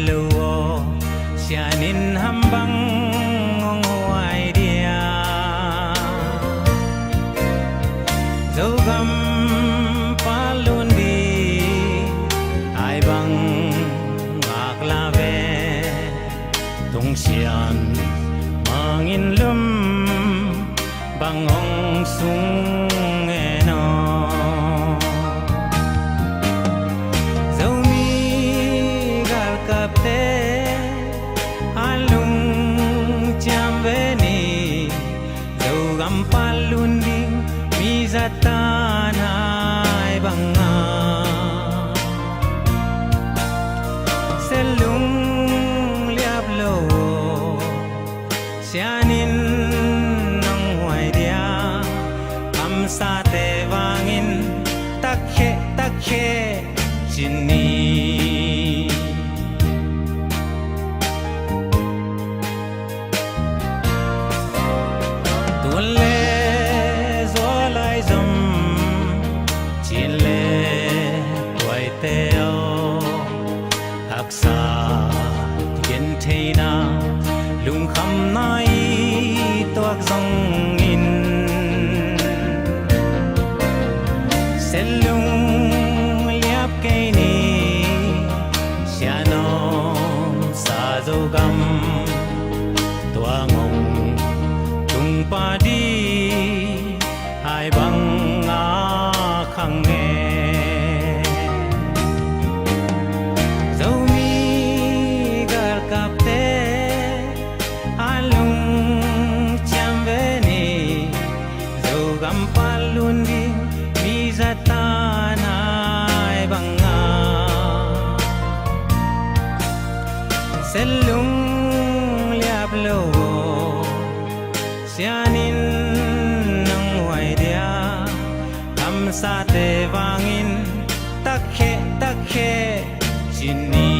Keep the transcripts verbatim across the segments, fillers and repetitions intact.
lo aw, sian in ham bang hong huai dia? Zogam palun di ai bang ngak la ve. Tungsian mangin lum bang hong sung e no. Zomi galkapte a lungciam ve ni. Zogam palun ding mi zatan ai banga. Selung liap lo, sian in nong huai dia. Kamsate vangin takhe takhe cin ni. Tuan le zual ai zom, cin le tuaite aw, haksa gentheina, lungkhamna i tuak zongin, selung liap kei ni. Sian om sa Zogam, tua ngong tung padi ai bang a khang e. Zomi galkapte a lungciam ve ni. Zogam palun ding mi zatan ai banga. Selung liap lo, sian in nong huai dia. Kamsate vangin takhe takhe cin ni.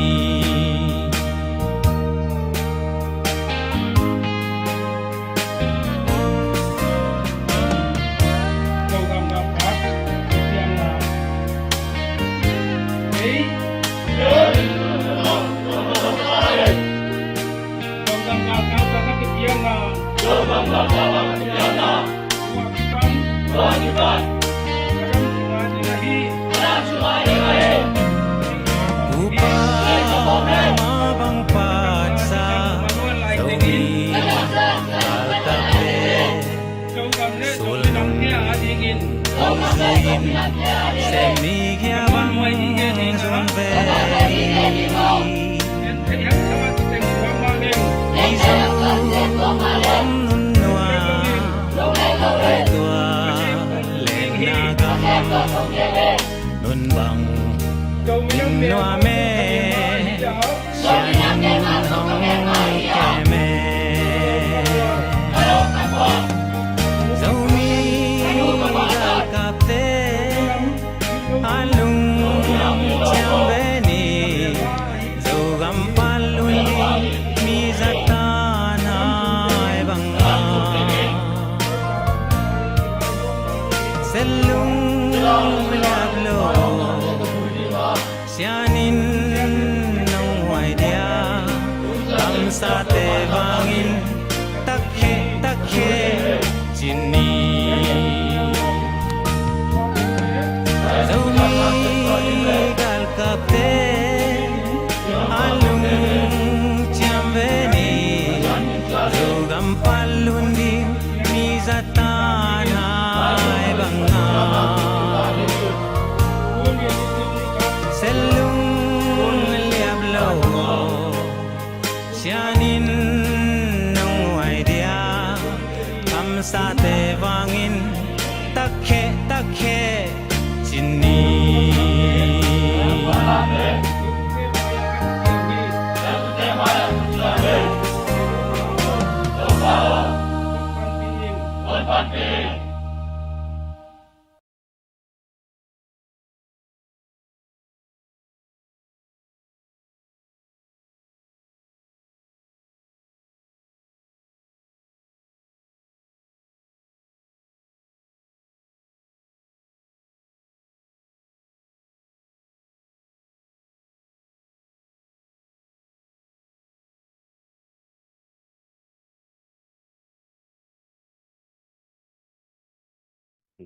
Upa ma bang patsa, Zomi galkapte sulnung zuin, sem ni gia bang zun ve. Mizo om nunua, tua lengna gam nun bang in nuam e, sian in hong kem e. Zomi galkapte a lungciam ve ni. Zogam palun ding mi zatan ai banga. Selung liap lo, sian in nong huai dia. Kamsate vangin takhe takhe cin ni. Zomi galkapte a lungciam ve ni. Zogam palun ding mi zatan ai banga. Selung liap lo, sian in nong huai dia. Kamsate vangin takhe takhe cin ni.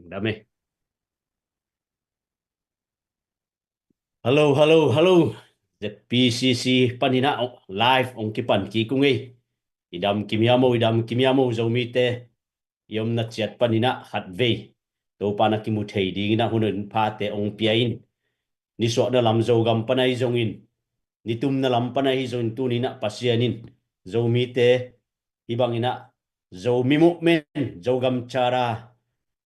Dam e. Hello, hello, hello. Z P C C panin ah live ong kipan kik ung ei. I dam kim hiam o, i dam kim hiam o, Zomite i omna ciat panin ah khatvei Topa na kimu thei dingin ah hun in phate ong pia in. Nisuahna lam Zogam pan ahi zongin, nitumna lam pan ahi zongin, tuni in ah Pasian in Zomite hih bangin ah Zomi movement, Zogam Charter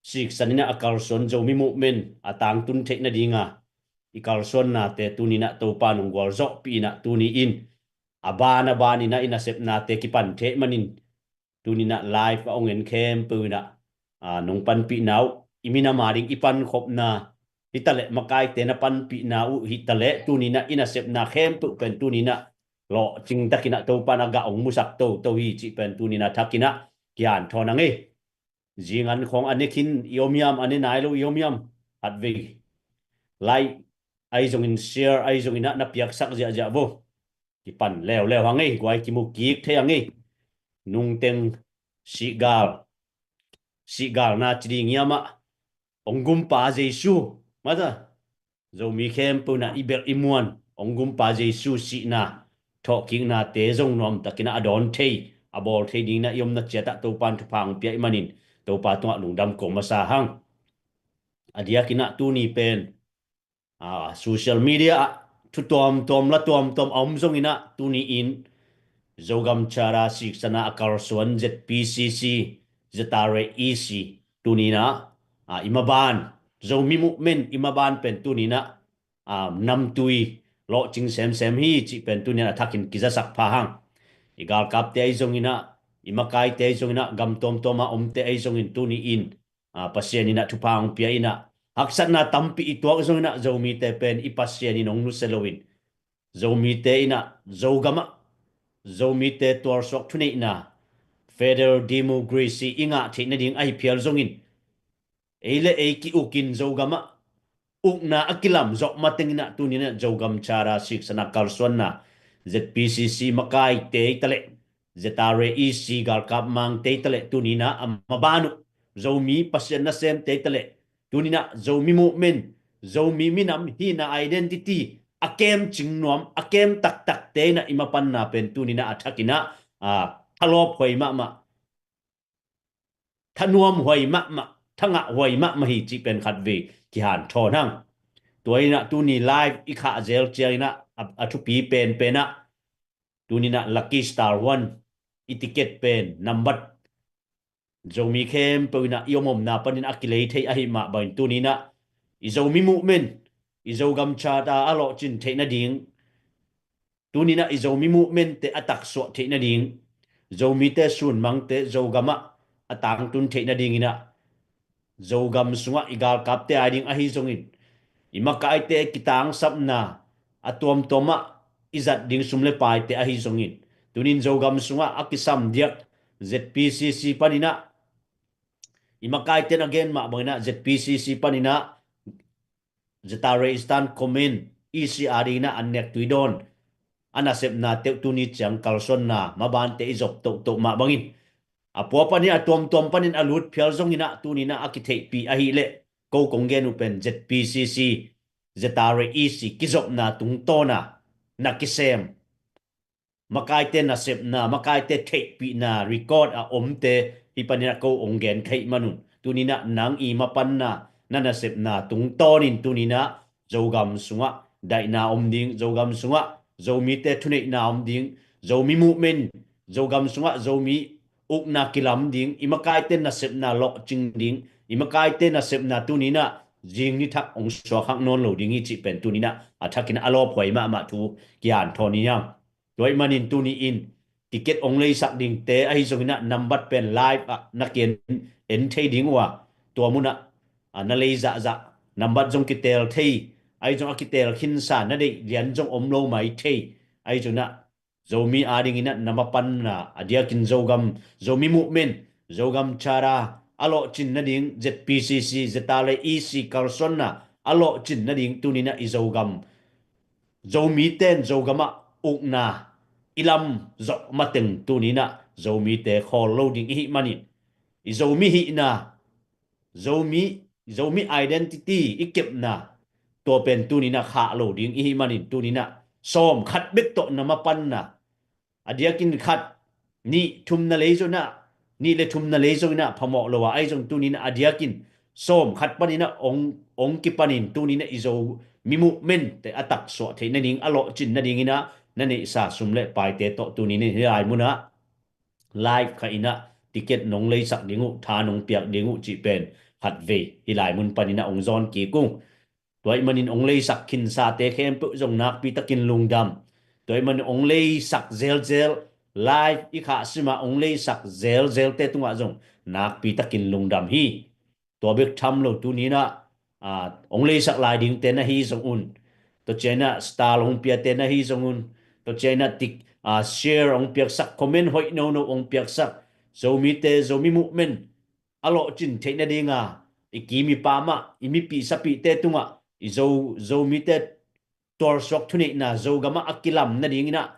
siksan in ah a kalsuan Zomi movement a tangtun theih nadinga i kalsuannate tuni in ah Topa nong gualzawhpih in ah tuni in a ban a ban in ah i nasepnate kipan thei manin tuni in ah live a ong en khempeuh in ah, ah, nong panpihna uh, i minam a ding i pankhopna hi taleh, makaite na panpihna uh hi taleh, tuni in ah i nasepna khempeuh pen tuni in ah lawhcing takin ah Topa na gah ong musak toto hi cih pen tuni in ah thakin ah kihanthawn ang ei. Zingan khawng a ne khin i om hiam, a ne nai lo i om hiam, khatvei like ahi zongin, share ahi zongin ah na piaksak ziahziah vo. Kipan leuleu hang ei, guai kimu kik thei hang ei. Nungteng sihgal, sihgalna ci ding hiam ah, ong gumpa Jesu, mata, Zomi khempeuh in ah i belh i muan, ong gumpa Jesu sihna thawhkiknate zong nuamtakin ah a dawn thei, a bawl thei dingin ah i omna ciat ah Topa in thupha ong pia ih manin Topa tungah lungdam ko masa hang. A diakin ah tuni pen, ah, social media ah thu tuamtuam la tuamtuam a om zongin ah tuni in Zogam Charter siksan a kalsuan Z P C C, Z R A E C, tuni in ah, ah, i maban, Zomi movement i maban pen tuni in ah, ah, namtui lawhcing semsem hi cih pen tuni in ah thakin kizasak pha hang. I galkapte ahi zongin ah, i makaite ahi zongin ah, gam tuamtuam a omte ahi zongin tuni in, ah, Pasian in ah thupha ong pia in ah, haksatna tampi i tuak zongin ah Zomite pen i Pasian in ong nusia loin, Zomite in ah Zogam ah Zomite tualsuak thuneihna, federal democracy i ngah theih nading ahi phial zongin, ei le ei ki-ukin Zogam ah ukna a kilam zawh mateng in ah tuni in ah Zogam Charter siksan a kalsuanna Z P C C makaite hi taleh, Z R A E C galkap mangte hi taleh, tuni in ah a maban uh Zomi Pasian nasemte hi taleh, tuni in ah Zomi movement, Zomi minam hihna identity a kemcing nuam, a kem taktakte in ah i mapanna pen tuni in ah a thakin ah, ah, thalawp huai mahmah, thanuam huai mahmah, thangah huai mahmah hi cih pen khatvei kihanthawn hang. Tua in ah tuni live i khah zel ciangin ah a, a thupi penpen ah tuni in ah Lucky Star One i ticket pen nambat Zomi khempeuh in ah i om omna panin a kilei thei ahi mah bangin tuni in ah i Zomi movement, i Zogam Charter a lawhcin theih nading, tuni in ah i Zomi movement te a taksuah theih nading, Zomite sunmangte Zogam ah a tangtun theih nadingin ah Zogam sungah i galkapte a ding ahi zongin, i makaite kitangsapna a tuamtuam ah i zat ding sum le paite ahi zongin, tuni in Zogam sungah a kisam diak Z P C C panin ah, i makaite na gen mah bangin ah Z P C C panin ah Z R A Eastern Command E C a dingin ah an nek tui dawn a nasepna teuh tuni ciang kalsuanna mabante i zop tohtoh mah bangin, a pua panin a tuamtuam panin a lut phial zongin ah tuni in ah a kitheihpih ahih leh, ko kong gen uh pen Z P C C, Z R A E C kizopna tungtawn a na kisem makaite nasepna, makaite theihpihna record a omte hih panin ah ko ong gen kha ih manun, tuni in ah nang i mapanna, na nasepna tungtawnin tuni in ah Zogam sungah daihna om ding, Zogam sungah Zomite thuneihna om ding, Zomi movement, Zogam sungah Zomi ukna kilam ding, i makaite nasepna lawhcing ding, i makaite nasepna tuni in ah zing ni thak ong suak hak nawn lo ding hi cih pen tuni in ah a thakin a lawphuai mahmah thu kihanthawn hi hang. Tua ih manin tuni in ticket ong leisak dingte ahi zongin ah nambat pen live ah na ki-en, en thei ding uh a, tua munah, ah, na lei zahzah, nambat zong kiteel thei, ahi zong a kiteel khinsa na deih lian zong om lo mai thei, ahi zongin ah Zomi a dingin ah na mapanna, a diakin Zogam, Zomi movement, Zogam Charter a lawhcin nading, Z P C C, Z R A E C kalsuanna a lawhcin nading tuni in ah i Zogam Zomite in Zogam ah ukna i lam zawh mateng tuni in ah Zomite khawl lo ding i hih manin, i Zomi hihna Zomi, Zomi identity i kepna tua pen tuninah khah lo ding i hih manin tuninah sawm khat bek tawh na mapanna, a diakin khat, nih, thumna lei zonah, nih le thumna lei zonginah phamawh lo a, ahi zong tuninah a diakin sawm khat paninah ong, ong kipanin tuninah i Zomi movement te a taksuah theih nading, a lawhcin nadinginah na neihsa sum le paite tawh tuninah hih lai munah live kha inah ticket nong leisak ding uh, tha nong piak ding uh cih pen khatvei hih lai mun paninah ong zawn kik ung. Tua ih manin ong leisak khinsate khempeuh zong nakpi takin lungdam. Tua ih manin ong leisak zelzel, live i khah sima ong leisak zelzelte tungah zong nakpi takin lungdam hi. Tua bek tham lo tuninah, ah, ong leisak lai dingte na hi zong un, tua cianah star ong piate na hi zong un, tua cianah tik, ah, share ong piaksak, comment hoih nono ong piaksak, Zomite, Zomi movement a lawhcin theih nadinga i kim i pamah, i mipih sapihte tungah i Zo, Zomite tualsuak thuneihna Zogamah a kilam nadinginah,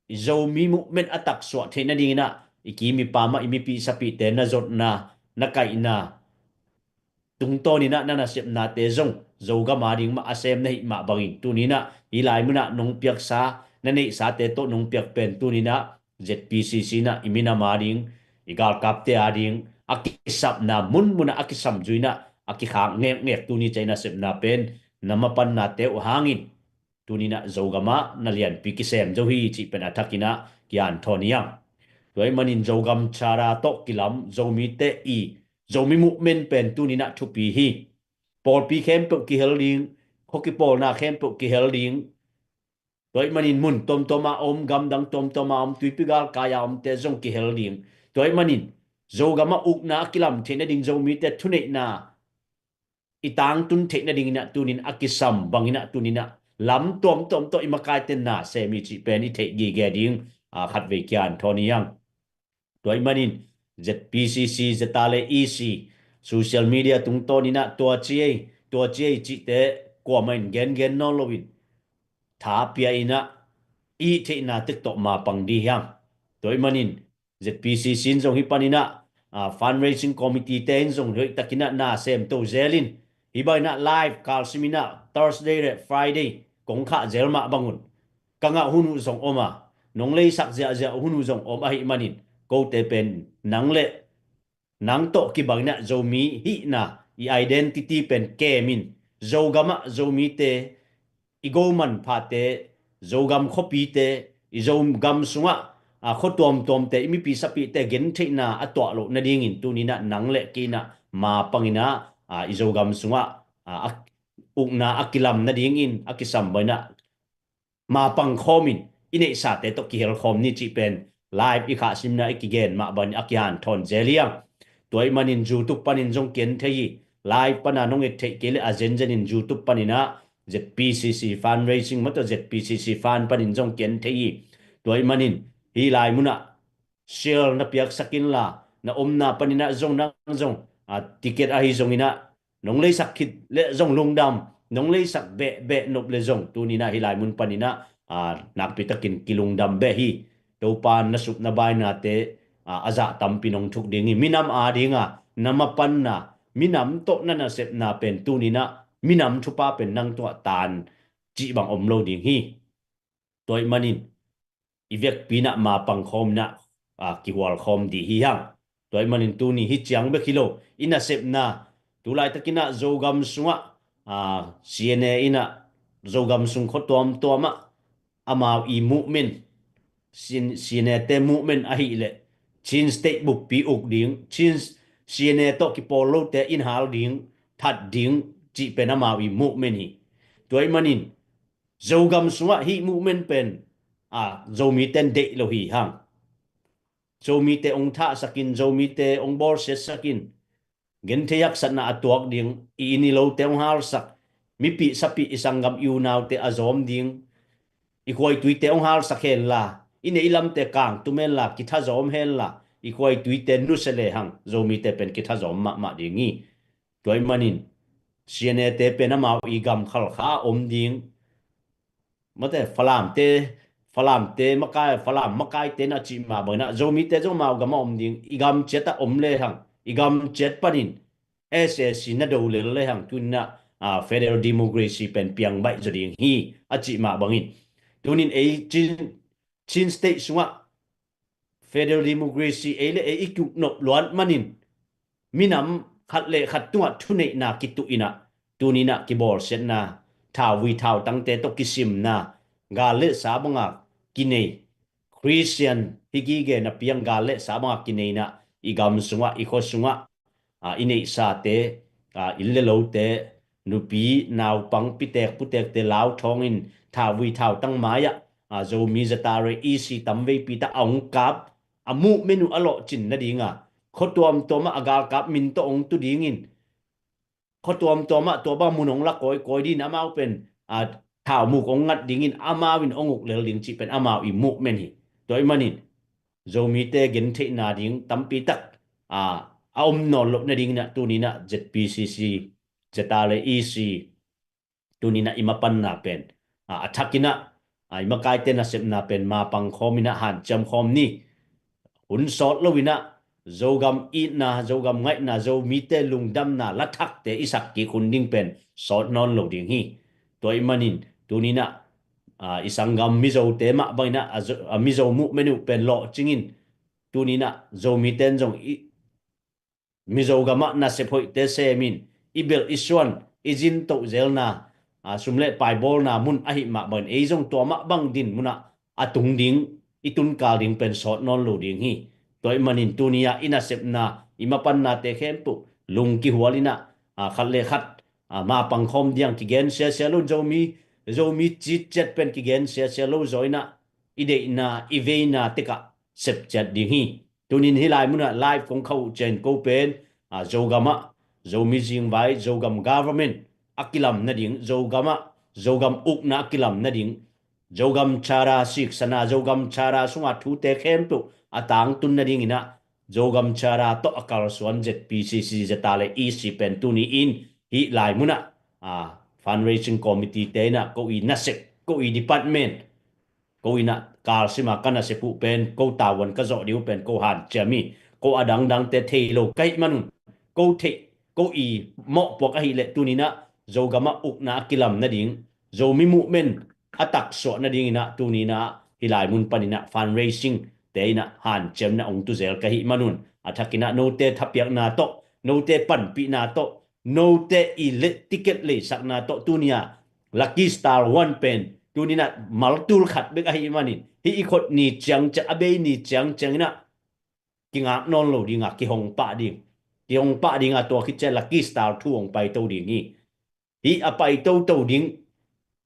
i Zomi movement a taksuah theih nadinginah i kim i pamah, i mipih sapihte na zotna, na kaihna tungtawninah na nasepnate zong Zogam a ding mah a sem na hih mah bangin tuninah hih lai munah nong piaksa, na neihsate tawh nong piak pen tuninah Z P C C inah i minam a ding, i galkapte a ding a kisapna munmunah a kisam zuinah a kikhak ngekngek tuni ciah i nasepna pen na mapannate uh hangin tuninah Zogamah na lianpi kisem zo hi cih pen a thakinah kian thawn hi ang. Tua ih manin Zogam Charter tawh kilam Zomite i Zomi movement pen tuninah thupi hi. Pawlpi khempeuh kihel ding, khuakipawlna khempeuh kihel ding. Tua ih manin mun tuamtuama om, gamdang tuamtuama om, tuipi galkai a omte zong kihel ding. Tua ih manin Zogamah ukna a kilam theih nading Zomite thuneihna i tangtun theih nadinginah tunin a kisam banginah tuninah lam tuamtuam tawh i makaite na sem i cih pen i theih gige ding, a, khatvei kian thawn hi ang. Tua ih manin Z P C C, Zeta le E C, social media tungtawninah tua ciai, tua ciai cihte kuamah in gengen nawn loin tha pia inah i theihna tek tawh mapang dih hiang. Tua ih manin Z P C C in zong hih paninah, a, fundraising committee te in zong hoih takinah na semto zelin hih banginah live kalsiminah Thursday le Friday kong khah zel mah bangun ka ngah hun uh zong om a, nong leisak ziahziah hun uh zong om ahih manin kote pen nang le nang tawh kibanginah Zomi hihna i identity pen kemin Zogamah Zomite i go manphate, Zogam khuapite, i Zogam sungah, a, khua tuamtuamte, i mipi sapihte gentheihna a tuah loh nadingin tuninah nang le kei inah mapanginah, a, i Zogam sungah, a, a, ukna a kilam nadingin a kisam banginah mapang khawmin i neihsate tawh kihel khawm ni cih pen live i khah simna i kigen mah bangin a kian thawn zel hi ang. Tua ih manin YouTube panin zong kian thei hi. Live pana nong et theih kei le a zenzenin YouTube paninah Z P C C fundraising mah tawh Z P C C fund panin zong kian thei hi. Tua ih manin hih lai munah share na piaksak inla, na omna paninah zong nang zong, a, ticket ahi zonginah nong leisak khit le zong lungdam, nong leisak behbeh nop le zong tuninah hih lai mun paninah, a, nakpi takin kilungdam beh hi. Topa na sup na bainate, a, a zah tampi nong thuk ding hi. Minam a dinga na mapanna, minam tawh na nasepna pen tuninah minam thupha pen nang tungah taan cih bang om lo ding hi. Tua ih manin i vekpi inah mapang khawm inah, a, kihual khawm dih hi hang. Tua ih manin tuni hih ciang bek hi lo, i nasepna, tu laitakinah Zogam sungah, a, C N A inah Zogam sung khua tuamtuamah amau i movement, C N A te movement ahih leh Chin State buppi uk ding, Chin, C N A tawh kipawl lote in hal ding, that ding cih pen amau i movement hi. Tua ih manin Zogam sungah hih movement pen, a, Zomite in deih lo hi hang. Zomite ong thahsakin, Zomite ong bawlsiatsakin, genthei haksatna a tuak ding, i inn i lote ong halsak, mipih sapih i sanggam i unaute a zawm ding, i khuaituite ong halsak henla, i neih i lamte kangtum henla, kithazawm henla, i khuaituite nusia lehang Zomite pen kithazawm mahmah ding hi. Tua ih manin C N A te pen amau i gam khalkha a om ding. Mate, Falamte, Falamte makai, Falam makaite na cih mah banginah Zomite zong amau gam a om ding. I gam ciatah om lehang, i gam ciat panin S A C na do lel le hang tuninah, ah, federal democracy pen piang baih zaw ding hi a cih mah bangin. Tunin ei Chin, Chin State sungah federal democracy ei le ei i kiuknop luat manin minam khat le khat tungah thuneihna kituh inah tuninah kibawlsiatna thauvui thautangte tawh kisimna gal le sa banga kinei Christian hi gige napi ang gal le sa banga kinei inah i gam sungah i khua sungah, a, i neihsate, a, inn le lote, nupi naupang pitek putekte lau thawngin thauvui thautang mai-ah, a, Zomi zatare E C tamveipi tah a hong kap a muh menu a lawhcin nadinga khua tuamtuamah a galkap min tawh hong tu dingin khua tuamtuamah tua bang mun hong la kawikawi din amau pen, a, thaumuk hong ngat dingin amau in hong uk lel ding cih pen amau i muh men hi. Tua ih manin Zomite gentheihna ding tampi tak, a, a om nawn loh nadinginah tuninah Z P C C, Zeta le E C tuninah i mapanna pen, a, a thakinah, a, i makaite nasepna pen mapang khawminah hanciam khawm ni. Hun sawt loinah Zogam itna, Zogam ngaihna, Zomite lungdamna lathakte i sak kik hun ding pen sawt nawn lo ding hi. Tua ih manin tuninah, a, i sanggam Mizote mah banginah a Zo-, a Mizo muh menu pen lawhcingin tuninah Zomite in zong i Mizo gamah nasep hoihte semin i belh i suan i zintoh zelna, a, sum le pai bawlna mun ahi mah bangin ei zong tua mah bang din munah a tung ding i tunkal ding pen sawt nawn lo ding hi. Tua ih manin tuni-ah i nasepna i mapannate khempeuh lung kihualinah, a, khat le khat, a, mapang khawm diang kigen siasia lo in Zomi, Zomi citciat pen kigen siasia lo zaw inah i deihna i veina tekah sepciat ding hi. Tunin hih lai munah live kong khauh cian ko pen, a, Zogamah, Zomi zingvai, Zogam government a kilam nading, Zogamah, Zogam ukna a kilam nading, Zogam Charter siksana, Zogam Charter sunga thute khempeuh a tangtun nadinginah Zogam Charter tawh a kalsuan Z P C C, Zeta le E C pen tuni in hih lai munah, a, fundraising committee te inah ko i nasep, ko i department, ko inah kalsima ka nasep uh pen ko tavuan ka zawh ding uh pen ko hanciam hi. Ko a dangdangte thei lo ka hih manun ko theih, ko i mawhpuak ahileh tuninah Zogamah ukna a kilam nading, Zomi muhment a taksuah nadinginah tuninah hih lai mun paninah fundraising te inah hanciamna hong tuzel ka hih manun a thakinah note thapiakna tawh, note panpihna tawh, note i le ticket leisakna tawh tunia Lucky Star One pen tuninah maltul khat bek ahih manin hih i khot ni ciangciang, a bei ni ciangcianginah kingak nawn lo dinga kihong pah ding, kihong pah dinga tua khit ciang Lucky Star Two hong paito ding hi. Hih a paitoto ding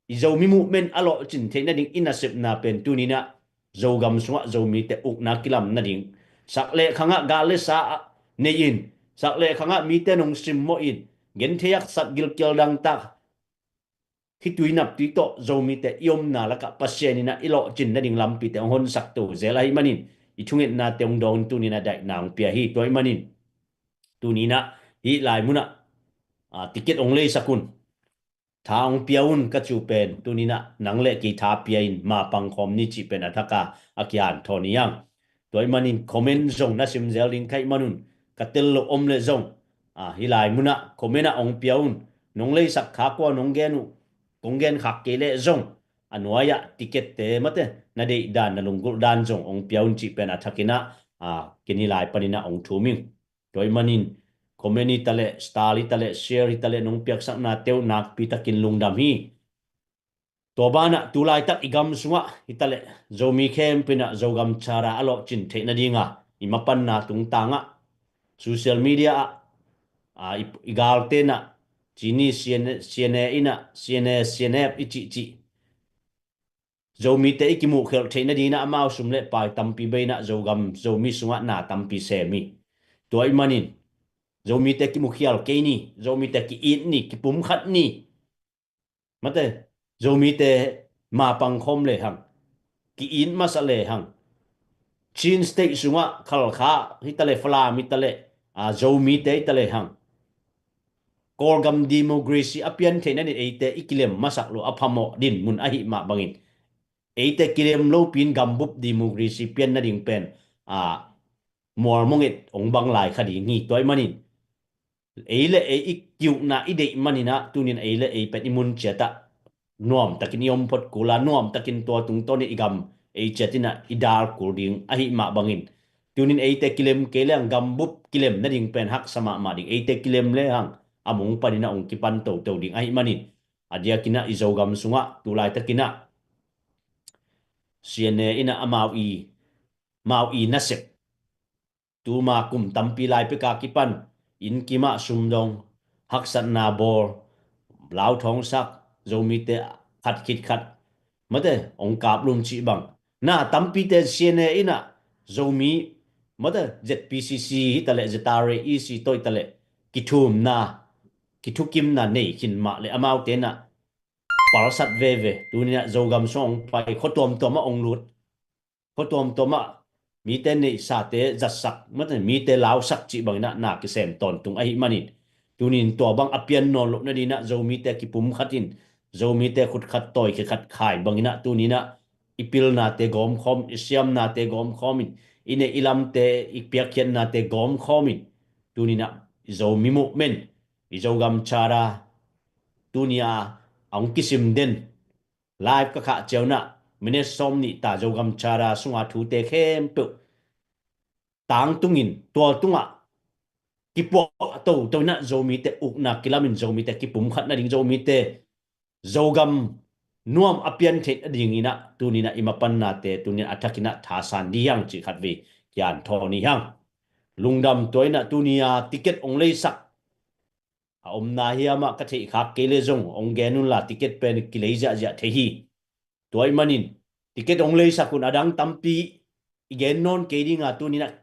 i Zomi muhment a lawhcin theih nading i nasepna pen tuninah Zogam sungah Zomite ukna kilam nading, sak le khangah gal le sa ah nei-in, sak le khangah mite nong simmawhin, genthei haksat gilkial dangtak khitui naptui tawh Zomite i omna lakah Pasian inah i lawhcin nading lampite hong honsak to zel ahih manin i thungetnate hong dawngin tuninah daihna hong pia hi. Tua ih manin tuninah hih lai munah, a, ticket hong leisak un, tha hong pia un ka ci uh pen tuninah nang le kei tha pia in mapang khawm ni cih pen a thaka a kihanthawn hi hang. Tua ih manin comment zong na simzel ding ka hih manun ka tel loh om leh zong, a, hih lai munah comment ah hong pia un. Nong leisak khak uh a nong gen uh kong gen khak kei leh zong a nuai-ah ticket-te mate na deih dan na lunggulh dan zong hong pia un cih pen a thakinah, a, ken hih lai paninah hong thum ing. Tua ih manin comment hi taleh, star hi taleh, share hi taleh, nong piaksaknate uh nakpi takin lungdam hi. Tua banah tu laitak i gam sungah hi taleh Zomi khempeuh inah Zogam Charter a lawhcin theih nadinga i mapanna tungtangah social media ah, a, i, i galte inah cini C N A, C N A inah, C N A, C N F i cihcih Zomite i kimuhkhialh theih nadinginah amau sum le pai tampi bei inah Zogam, Zomi sungah na tampi sem hi. Tua ih manin Zomite kimuhkhial kei ni, Zomite ki-it ni, kipumkhat ni. Mate, Zomite mapang khawm lehang, ki-it masa lehang, Chin State sungah Khalkha hi taleh, Falam hi taleh, a, Zomite hi talehang Kawlgam democracy a pian theih nadin eite i kilem masak lo a phamawh dinmun ahih mah bangin eite kilem lopi in gambup democracy pian nading pen, a, mualmonget hong bang lai kha ding hi. Tua ih manin ei le ei i kiukna i deih manin ah tunin ei le ei pen i mun ciat ah nuam takin i om phot kul a, nuam takin tua tungtawn i gam ei ciat in ah i dal kul ding ahih mah bangin, tunin eite kilem kei le hang gambup kilem nading pen haksa mahmah ding, eite kilem le hang a mong panin ah hong kipan toto ding ahih manin, a diakin ah i Zogam sungah tu laitakin ah C N A in ah amau i, mau i nasep, tuma kum tampi lai peka kipan inn kim ah sumdong, haksatna bawl, lauthawngsak, Zomite khat khit khat mate hong kaplum cih bang, na tampite C N A in ah Zomi mate Z P C C hi taleh, Z R A E C tawh hi taleh, kithumna, kithukimna nei khin mah le amaute in ah palsat veve. Tunin ah Zogam sung hong pai, khua tuamtuam ah hong lut, khua tuamtuam ah mite neihsate zatsak mate, mite lausak cih bangin ah na kisem tawntung ahih manin, tunin tua bang a pian nawn loh nadin ah Zomite kipumkhat in, Zomite khutkhat tawi khikhat khai bangin ah tunin ah i pilnate gawmkhawm, i siamnate gawmkhawm in, i neih i lamte, i piakkhiatnate gawmkhawm in, tunin ah i Zomi movement, i Zogam Charter, tuni a hong kisim den live ka khah ciang un ah minute sawm nih ta Zogam Charter sunga thute khempeuh tangtungin tua tungah kipuah toto in ah Zomite ukna kilamin, Zomite kipumkhat nading, Zomite Zogam nuam a pian theih nadingin ah tunin ah i mapannate tunin ah a thakin ah thasan dih hiang cih khatvei kian thawn hi hang. Lungdam. Tua in ah tuni a ticket hong leisak a omna hiam ah ka theih khak kei le zong hong gen unla, ticket pen kilei ziahziah thei hi. Tua ahih manin ticket hong leisak un, a dang tampi i gen nawn kei ding a, tunin ah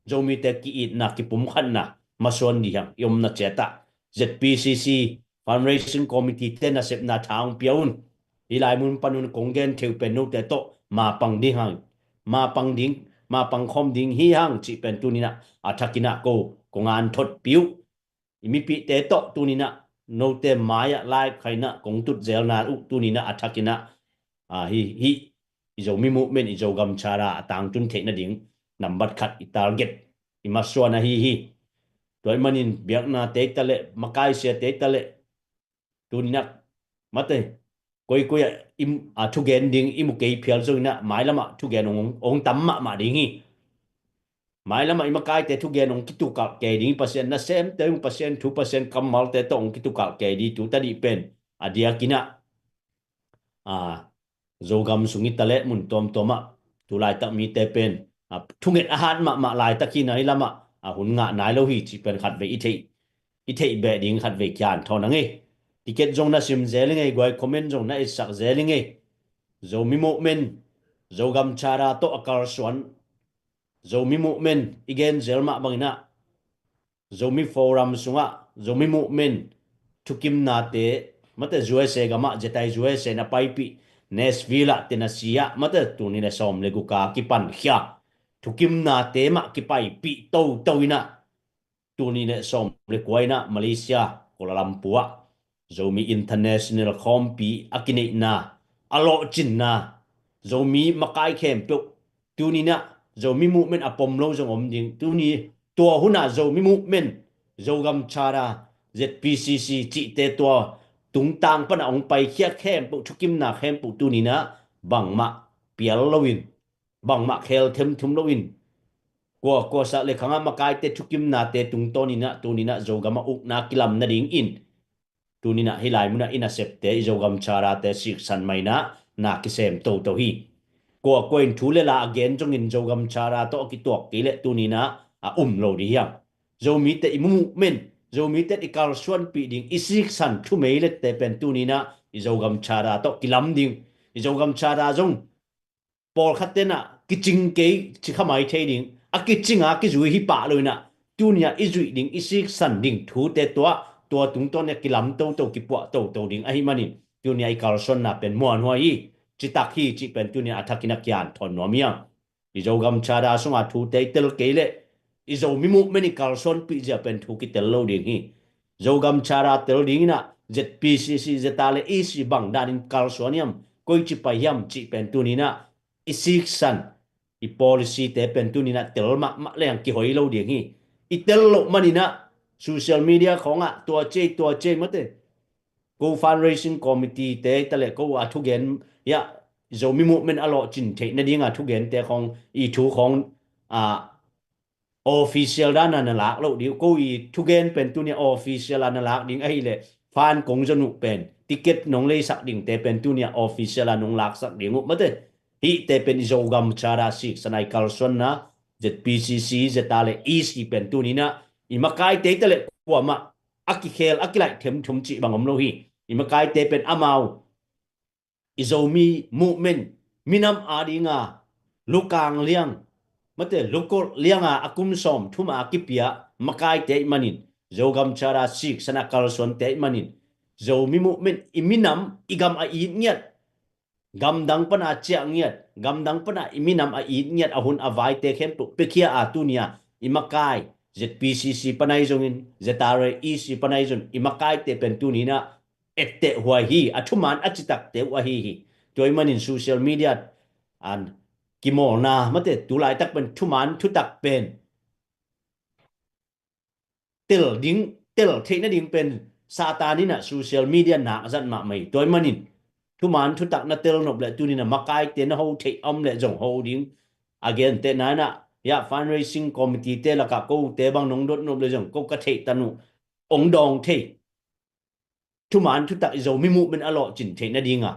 Zomite ki-itna, kipumkhatna masuan dih hiang. I omna ciat ah Z P C C Fundraising Committee te nasepna tha hong pia un. Hih lai mun pan un kong gen theuh pen note tawh mapang ding hang, mapang ding, mapang khawm ding hi hang cih pen tunin ah a thakin ah ko kong anthotpih uh. I mipihte tawh tunin ah note mai-ah live khaina kong tut zelna uh tunin ah a thakin ah, ah, hih, hih i Zomi movement, i Zogam Charter a tangtun theih nading nambat khat i target, i masuan ahi hi. Tua ahih manin biaknate hi taleh, makaisiate hi taleh, tunin ah mate, koikoi ah i, a, thugen ding i mu kei phial zongin ah mailam ah thugen hong, hong tam mahmah ding hi. Mailam ah i makaite thugen hong kitukalh kei ding hi. Pasian nasemte, hong Pasian thu, Pasian kammalte tawh hong kitukalh kei ding hi. Tu tadih pen a diakin ah, a, Zogam sung hi taleh mun tuamtuam ah tu laitak mite pen, a, thunget a hat mahmah laitak hi na, hih lam ah, a, hun ngah nai lo hi cih pen khatvei i theih, i theih beh ding khatvei kian thawn a ngei. Ticket zong na sim zel i ngei, guai comment zong na etsak zel i ngei. Zomi movement, Zogam Charter tawh a kalsuan Zomi movement i gen zel mah bangin ah Zomi Forum sungah Zomi movement thukimnate, mate, U S A gamah zetai U S A na paipih, Nashville ah, Tennessee ah, mate, tuni le sawm le guk a kipankhia thukimnate mah kipaipih toto in ah, tuni le sawm le kua in ah Malaysia, Kuala Lumpur ah Zomi International khawmpi a kineihna, a lawhcinna, Zomi makai khempeuh, tunin ah Zomi movement a pom lo zong om ding. Tuni tua hun ah Zomi movement, Zogam Charter, Z P C C cihte tua tungtang pan a hong paikhia khempeuh, thukimna khempeuh tunin ah bangmah pial loin, bangmah khel themthum loin, kua, kua sah le khang ah makaite thukimnate tungtawn in ah tunin ah Zogam ah ukna kilam nadingin, tunin ah hih lai mun ah i nasepte, i Zogam Charter te siksan mai in ah na kisem toto hi. Kua, kua in thu le la a gen zongin Zogam Charter tawh a kituak kei leh tunin ah a um lo dih hiang. Zomite i movement, Zomite i kalsuanpih ding, i siksan thumei lette pen tunin ah i Zogam Charter tawh kilam ding. I Zogam Charter zong pawlkhat ten ah kicing kei ci kha mai thei ding, a kicing a kizui hi pah lo in ah, tuni ah i zuih ding, i siksan ding thute tua, tua tungtawn in ah kilam toto, kipuah toto ding ahih manin, tuni ah i kalsuanna pen muanhuai hi, citak hi cih pen tuni ah a thakin ah kian thawn nuam hiang. I Zogam Charter sungah thute i tel kei leh i Zomi movement i kalsuanpih zia pen thu kitel lo ding hi. Zogam Charter tel dingin ah Z P C C, Z R A E C bang danin kalsuan hiam, koici pai hiam cih pen tunin ah i siksan, i policy te pen tunin ah tel mahmah leng kihoi lo ding hi. I tel loh manin ah social media khawngah tua cei tua cei mate, ko fundraising committee te ta le ko a thugen, ya, Zomi movement a lawhcin theih nadinga thugente khawng i thu khawng a official dana na lak loh ding uh. Ko i thugen pen tunia official a na lak ding ahileh fan kong zon uh pen ticket nong leisak dingte pen tunia official a nong laksak ding uh mate. Hihte pen i Zogam Charter siksan a i kalsuanna ZPCC, ZRA le EC pen tuninah i makaite ta le kuamah a kikhel a kilaih themthum cih bang om lo hi. I makaite pen amau i Zomi movement minam adinga lukang liang mate lukolh lianga a kum sawm thuma kipia makaite ih manin, Zogam Charter siksan a kalsuante ih manin, Zomi movement i minam i gam a it ngiat, gamdang pana ciah ngiat, gamdang pana i minam a it ngiat a hun a vaite khempeuh pekhia a tunia i makai ZPCC panai zongin, ZRA EC panai zongin i makaite pen tuninah etteh huai hi. A thuman a citakte uh ahi hi. Tua ih manin social media an kimawlna mate tulaitak pen thuman thutak pen tel ding, tel theih nading pen Satan inah social media nak zat mahmah hi. Tua ih manin thuman thutak na tel nop le tuninah makaite na ho theih a om le zong ho ding a gentehna inah ya fundraising committee te lakah kote bang nong dot nop le zong ko ka theih tan uh ong dawng thei. Thuman thutak i Zomi movement a lawhcin theih nadinga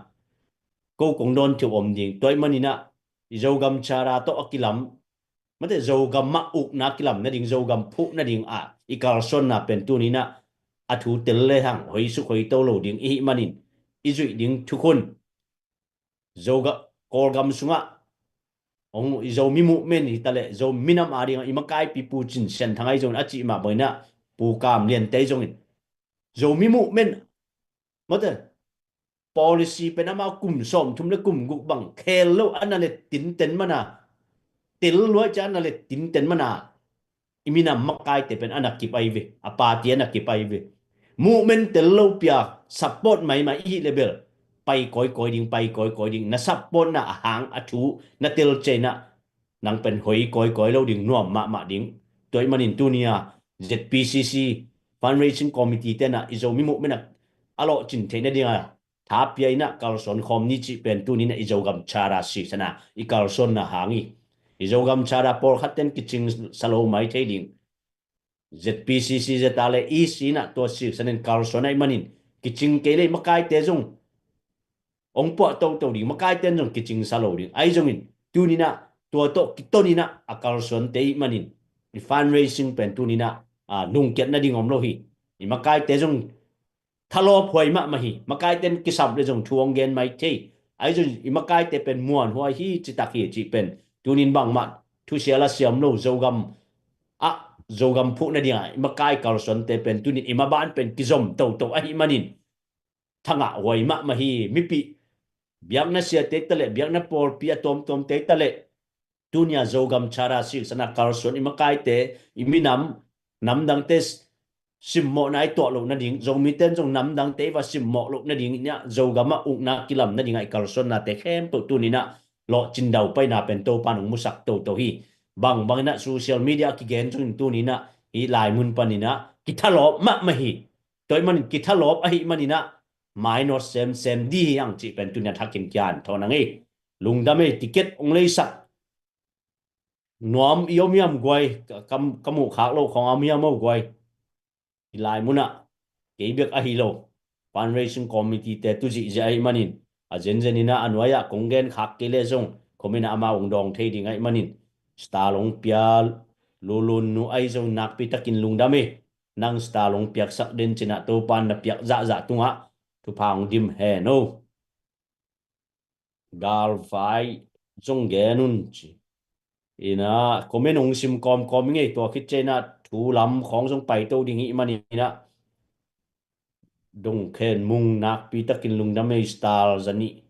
ko kong dawn theuh om ding. Tua ih maninah i Zogam Charter tawh a kilam mate Zogam mah ukna kilam nading, Zogam phuh nading ah i kalsuanna pen tuninah a thu tel le hang hoisuk hoito lo ding i hih manin i zuih ding thukhun Zoga Kawlgam sungah ong i Zomi movement hi ta le Zomi minam adinga i makaipi Pu Cin Sian Thang ahi zongin a cih mah bangin ah Pu Kam Lian te ahi zongin Zomi movement mate policy pen amau kum sawm thum le kum guk bang khel lo a na le tinten mana tel luai ca a na le tinten mana i minam makaite pen a na kip ahi ve, a party a na kip ahi ve. Movement tel lo pia support maimai i hih le bel pai kawikawi ding, pai kawikawi ding, na supportna a hang a thu na tel ceinah nang pen hoi kawikawi lo ding, nuam mahmah ding. Tua ih manin tunia ZPCC fundraising committee tenah i Zomi movement a lawhcin theih nadinga tha pia inah kalsuan khawm ni cih pen tuninah i Zogam Charter siksan a i kalsuanna hang hi. I Zogam Charter pawlkhat ten kicing sa lo mai thei ding. ZPCC, ZRA le EC inah tua siksan in kalsuan ahi manin kicing kei le i makaite zong ong puah toto ding, makaite in zong kicing sa lo ding. Ahi zongin tuninah tua tawh kitoninah a kalsuante ih manin i fundraising pen tuninah a lungkiat nading om lo hi. I makaite zong thalawp huai mahmah hi. Makaite in kisap le zong thu ong gen mai thei. Ahi zongin i makaite pen muan huai hi citak hi cih pen tunin bangmah thusia la siam lo Zogam ah Zogam phuh nadinga i makai kalsuante pen tunin i maban pen kizom toto ahi manin thangah huai mahmah hi. Mipi biakna siate ta le biakna pawlpi a tuamtuamte ta le tunia Zogam Charter siksan a kalsuan i makaite i minam namdangte simmawhna i tuah loh nading, Zomite in zong namdangte i va simmawh loh nading inah Zogam ah ukna kilam nadinga i kalsuannate khempeuh tuninah lawhcin daupaina pen Topa nong musak toto hi. Bangbang inah social media a kigen zongin tuninah hih lai mun paninah kithalawp mahmah hi. Tua ih manin kithalawp ahih maninah mainawt semsem di hi ang cih pen tunia thakin kian thawn ang ei. Lungdam ei, ticket ong leisak nuam i om hiam guai, ka, ka, ka muh khak lo khawng a om hiam o guai. Hih lai munah kei bek ahi lo, fundraising committee te tu zihziah ahih manin a zenzen inah a nuai-ah kong gen khak kei le zong comment ah amau ong dawng thei ding ahih manin star long pia Lulun nu ahi zong nakpi takin lungdam ei. Nang star long piaksak den cinah Topan na piak zahzah tungah thupha ong dim hen o. Galvai zong gen un ci. Ina comment ong sim kawmkawm i ngei, tua khit ciah inah thu lam khawng zong paito ding ih maninah Dong Khen Mung nakpi takin lungdam ei. Star zanih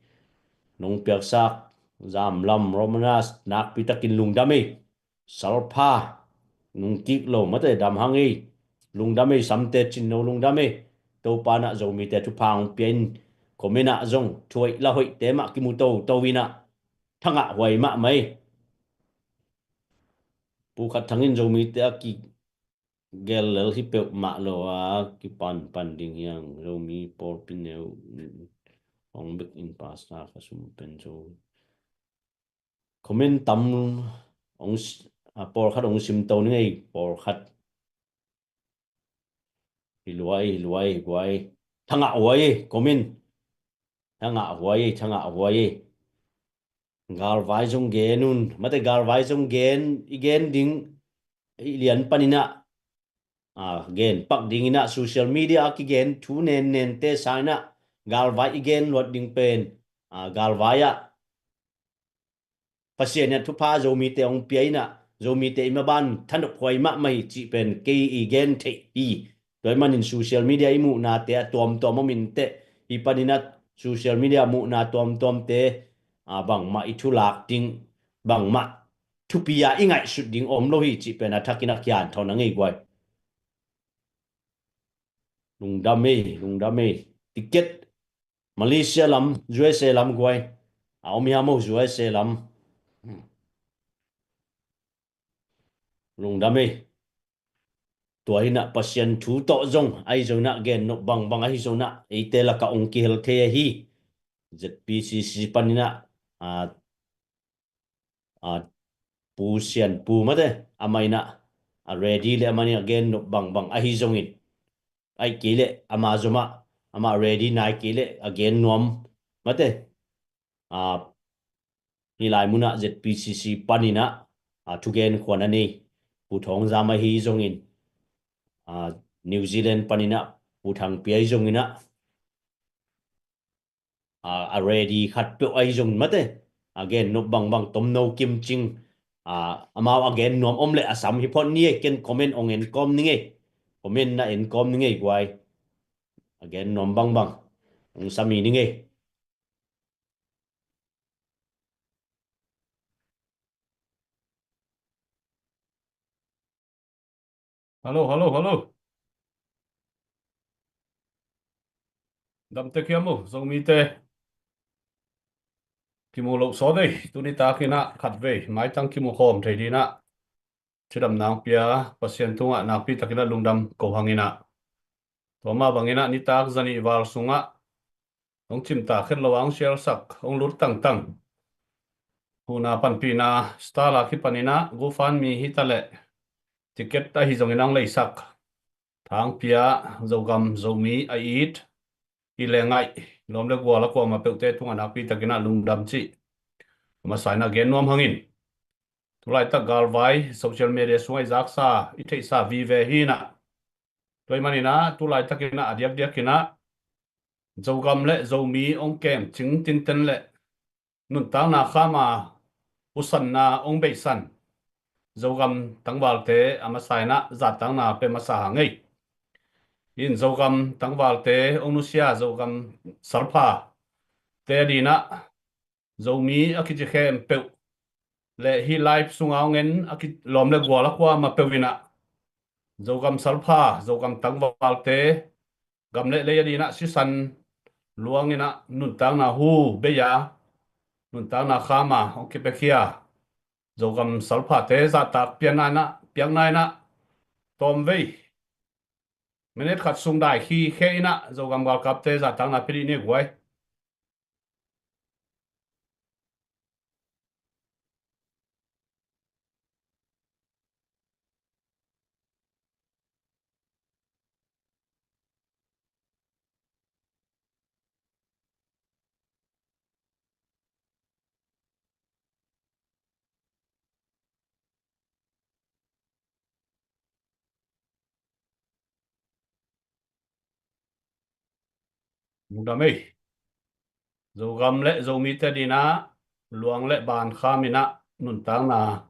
nong piaksak Zam Lam Romanas nakpi takin lungdam ei. Salpha nung kik lo mate dam hang ei. Lungdam ei. Samte Cin No lungdam ei. Topa nah Zomite thupha hong pia in, comment ah zong thuaih la hoihte mah kimu toto inah thangah huai mahmah ei. Pu Khat Thang in Zomite a ki gel lel hi peuhmah lo a kipan pan ding hiang, Zomi pawlpi neu hong bek in pastor ka sum pen zo. Comment tam hong s-, a, pawlkhat hong sim to ni ngei, pawlkhat. Hi luai, hi luai, hi guai. Thangah huai, comment. Thangah huai, thangah huai. Galvai zong gen un. Mate galvai zong gen, i gen ding, i lian paninah. A, gen pak dinginah social media a kigen thu nen nen te sanginah. Galvai i gen luat ding pen. A, galvai ah. Pasian in a thupha Zomite hong pia inah, Zomite i maban thanop huai mahmah hi cih pen kei i gen theih hi. Tua ahih manin social media i muhnate a tuamtuam om inteh, hi paninah social media muhna tuamtuamte, a, bangmah i thulak ding, bangmah thupi a i ngaihsut ding om lo hi cih pen a thakin a kian thawn a ngei guai. Lungdam ei, lungdam ei. Ticket Malaysia lam, U S A lam guai. A om hiam o U S A lam. Lungdam ei. Tua hinah Pasian thu tawh zong, ahi zonginah gen nop bangbang ahi zonginah, eite lakah ong kihel thei ahi. Z P C C paninah, a, a, Pu Sian Pu mate, amah inah, a ready le amah inah gen nop bangbang ahi zongin. Aih kei leh, amah zomah, amah ready nai kei leh, a gen nuam mate. A, hi lai munah Z P C C paninah, a, thugen khuan a nei. Pu Thawng Zam ahi zongin, a, New Zealand paninah, Pu Thang Pia ahi zonginah, a, a ready khat peuh ahi zongin mate. A gen nop bangbang tomno kimcing. A, amau a gen nuam om leh a sam hi phot ni e, ken comment ong en kawm ni ngei. Comment na en kawm ni ngei guai. A gen nuam bangbang. Ong sam hi ni ngei. Hallo, hallo, hallo. Damtek hiam o, Zomite. Kimu loh sawt ei, tuni takinah khatvei, maitang kimu khawm thei dinah. Thudam nakpi a, Pasian tungah nakpi takinah lungdam ko hanginah. Tua mah banginah nitak zanih val sungah hong cimtak khet lo a hong sialsak, hong lut tangtang. Huhna panpihna style a kipaninah GoFundMe hi taleh ticket ahi zongin hong leisak. Thang Pia, Zogam, Zomi a it, i le ngaih, lawm le gual a kuamah peuhte tungah nakpi takinah lungdam cih. A masa inah gen nuam hangin. Tulaitak galvai, social media sungah i zaksa, i theihsa vive hinah. Tua ahih maninah, tulaitakinah, a diakdiakinah, Zogam le Zomi ong kem cing tinten le nuntakna khama pusanna ong beisan Zogam tangvalte a masa inah zattakna pe masa hang ei. In Zogam tangvalte ong nusia Zogam salphate a dinah Zomi a kici khempeuh le hih live sunga ong en a kilawm le gual a kuamah peuh inah Zogam salpha, Zogam tangvalte gam le lei a dinah sisan luanginah nuntakna hu bei a, nuntakna khama ong kipiakhia Zogam salphate zahtak pianna inah, piakna inah tawmvei minute khat sung dai khikhe inah Zogam galkapte zahtakna pia dih ni guai. Lungdam ei. Zogam le Zomite dinah luang le ban khaminah nuntakna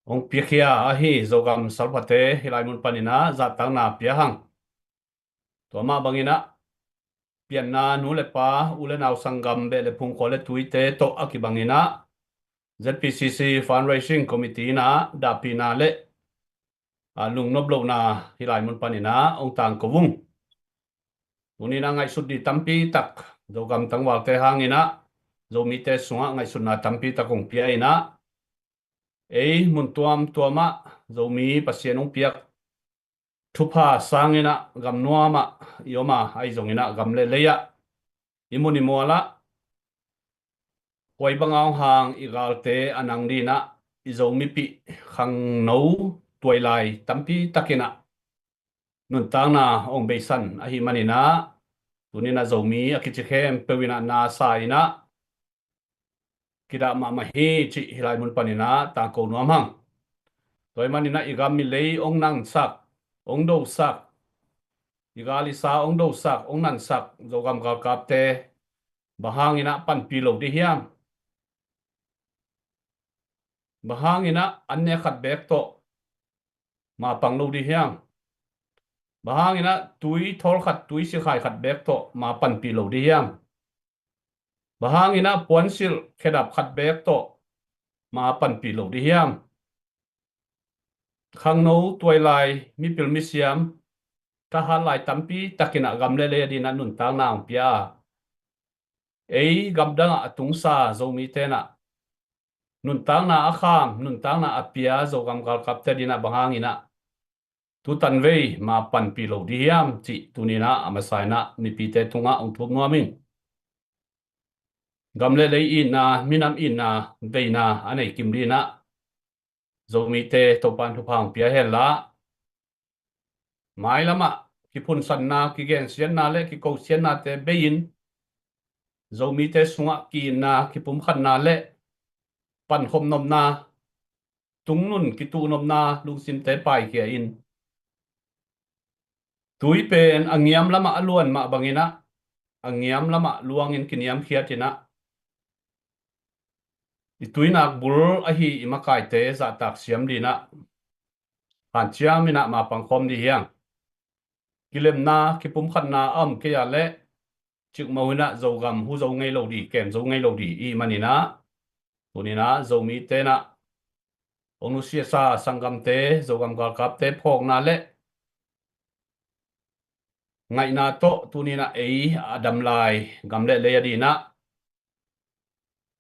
ong piakhia ahi Zogam salphate hih lai mun paninah zahtakna pia hang. Tua mah banginah pianna nu le pa, u le nau, sanggam, beh le phung, khua le tuite tawh a kibanginah Z P C C Fundraising Committee inah dahpihna le a lungnop lohna hih lai mun paninah ong tangko ung. Tuninah ngaihsut dih tampi tak Zogam tangvalte hanginah Zomite sungah ngaihsutna tampi tak ong pia inah ei mun tuamtuamah Zomi Pasian ong piak thupha sangin ah gam nuam ah i om a, ahi zongin ah gam le lei ah, i mun i mual ah, koi bang a hong hang i galte a nang dingin ah i Zomipih khangno tuailai tampi takin ah nuntakna hong beisan ahih manin ah, tuni in ah Zomi a kici khempeuh in ah na sa in ah kidah mahmah hi cih hih lai mun panin ah tangko nuam hang. Tua ahih manin ah i gam i lei hong nangsak, hong dosak, i gal i sa hong dosak, hong nangsak Zogam galkapte bang hangin ah panpih lo ding hiam? Bang hangin ah an ne khat beek tawh ma pang lo ding hiam? Bang hangin ah tui thawl khat, tui sikhai khat beek tawh ma panpih lo ding hiam? Bang hangin ah puansilh khedap khat beek tawh ma panpih lo ding hiam? Khangno tuailai mipil misiam thahat lai tampi takin ah gam le lei a dingin ah nuntakna hong pia a, ei gamdang ah a tungsa Zomite in ah nuntakna a kham, nuntakna a pia Zogam galkapte dingin ah bang hangin ah tutan vei ma panpih lo ding hiam cih tuni in ah a masa in ah mipite tungah hong thum nuam ing. Gam le lei itna, minam itna veina a nei kim dingin ah Zomite Topa'n thupha hong pia hen la, mailam ah kiphunsanna, kigensiatna le kikosiatnate bei-in Zomite sungah ki-itna, kipumkhatna le pankhop nopna, tungnun kituh nopna lungsimte paikhia in, tui pen a ngiam lamah a luan mah bangin ah a ngiam lamah luangin kiniamkhiat in ah i tuinak bul ahi i makaite zahtak siam dingin ah hanciam in ah ma pangkhawm ding hi hang. Kilemna, kipumkhatna a om kei a leh cikmah in ah Zogam hu zo ngei lo ding, kem zo ngei lo ding i hih manin ah, tuni in ah Zomite in ah hong nusiasa sanggamte, Zogam galkapte phawkna le ngaihna tawh tuni in ah ei a dam lai gam le lei a dingin ah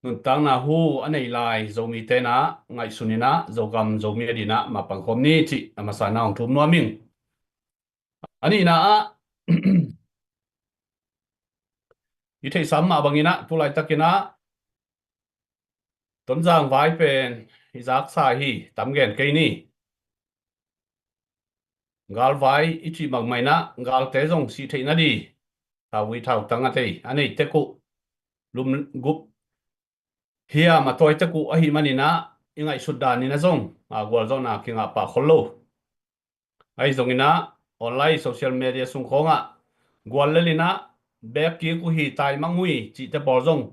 nuntakna hu a nei lai Zomite in ah ngaihsun in ah Zogam Zomi a dingin ah ma pangkhawm ni cih a masa in ah hong thum nuam ing. A nihna ah i theihsa mah bangin ah tu laitakin ah Tonzang vai pen i zaksa hi, tam gen kei ni. Galvai i cih mahmah in ah galte zong sih theih nading thauvui thautang a thei a nei tek uh, lumgup hiam a tawi tek uh ahih manin ah i ngaihsut danin ah zong a gualzawhna kingah pah khol lo. Ahi zongin ah online social media sung khawngah gual lel in ah beek kik uh hi, taimang uh hi cihte pawl zong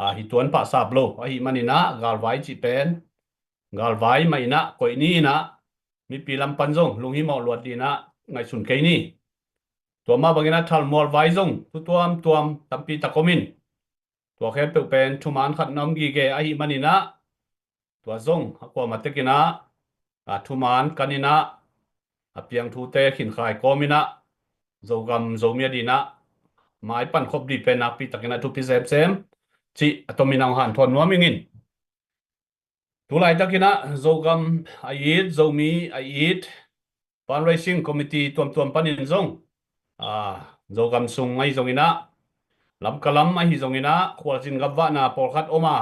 a hi tuan pah sap lo. Ahih manin ah galvai cih pen galvai mah in ah koih ni in ah mipi lam pan zong lunghimawh luat dingin ah ngaihsun kei ni. Tua mah bangin ah thalmual vai zong thu tuamtuam tampi tak om in, tua khempeuh pen thuman khat na om gige ahih manin ah tua zong a kuamah tekin ah a thuman kan in ah a piang thute khinkhai kawm in ah Zogam Zomi a dingin ah mai pankhop ding pen nakpi takin ah thupi semsem cih a tomin ah hong hanthawn nuam ing in. Tu laitakin ah Zogam a it, Zomi a it fundraising committee tuamtuam panin zong, a, Zogam sung ahi zongin ah Lamka lam ahi zongin ah khualzin gamvahna pawlkhat om a,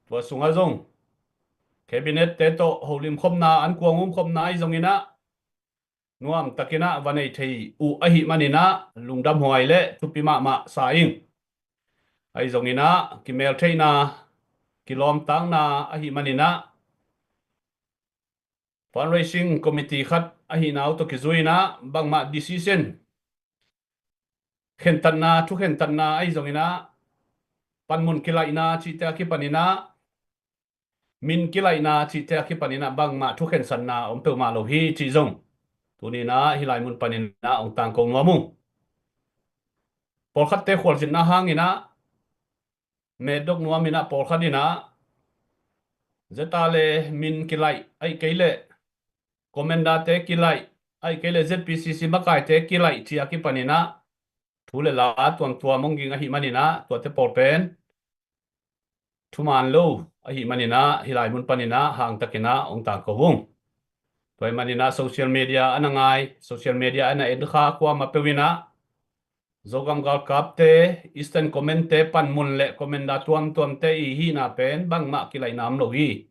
tua sungah zong cabinet te tawh holim khopna, an kuang um khopna ahi zongin ah nuam takin ah va nei thei uh ahih manin ah lungdamhuai le thupi mahmah sa ing. Ahi zongin ah kimeltheihna, kilawmtakna ahih manin ah fundraising committee khat ahihna uh tawh kizui in ah bangmah decision, khentatna, thukhentatna ahi zongin ah panmun kilaihna cihte a kipan in ah, min kilaihna cihte a kipan in ah bangmah thukhensatna om peuhmah lo hi cih zong tuni in ah hih lai mun panin ah hong tangko nuam ung. Pawlkhatte khualzinna hangin ah metdok nuam in ah pawlkhat in ah zeta le min kilaih, ahih kei leh commander-te kilaih, ahih kei leh Z P C C makaite kilaih cih a kipan in ah thu le la tuamtuam hong ging ahih manin ah tuate pawl pen thuman lo ahih manin ah hih lai mun panin ah hangtakin ah hong tangko ung. Tua ahih maninah social media a na ngai, social media a na en kha kuamah peuh inah Zogam galkapte, Eastern Command-te panmun le commander tuamtuamte i hihna pen bangmah kilaihna om lo hi.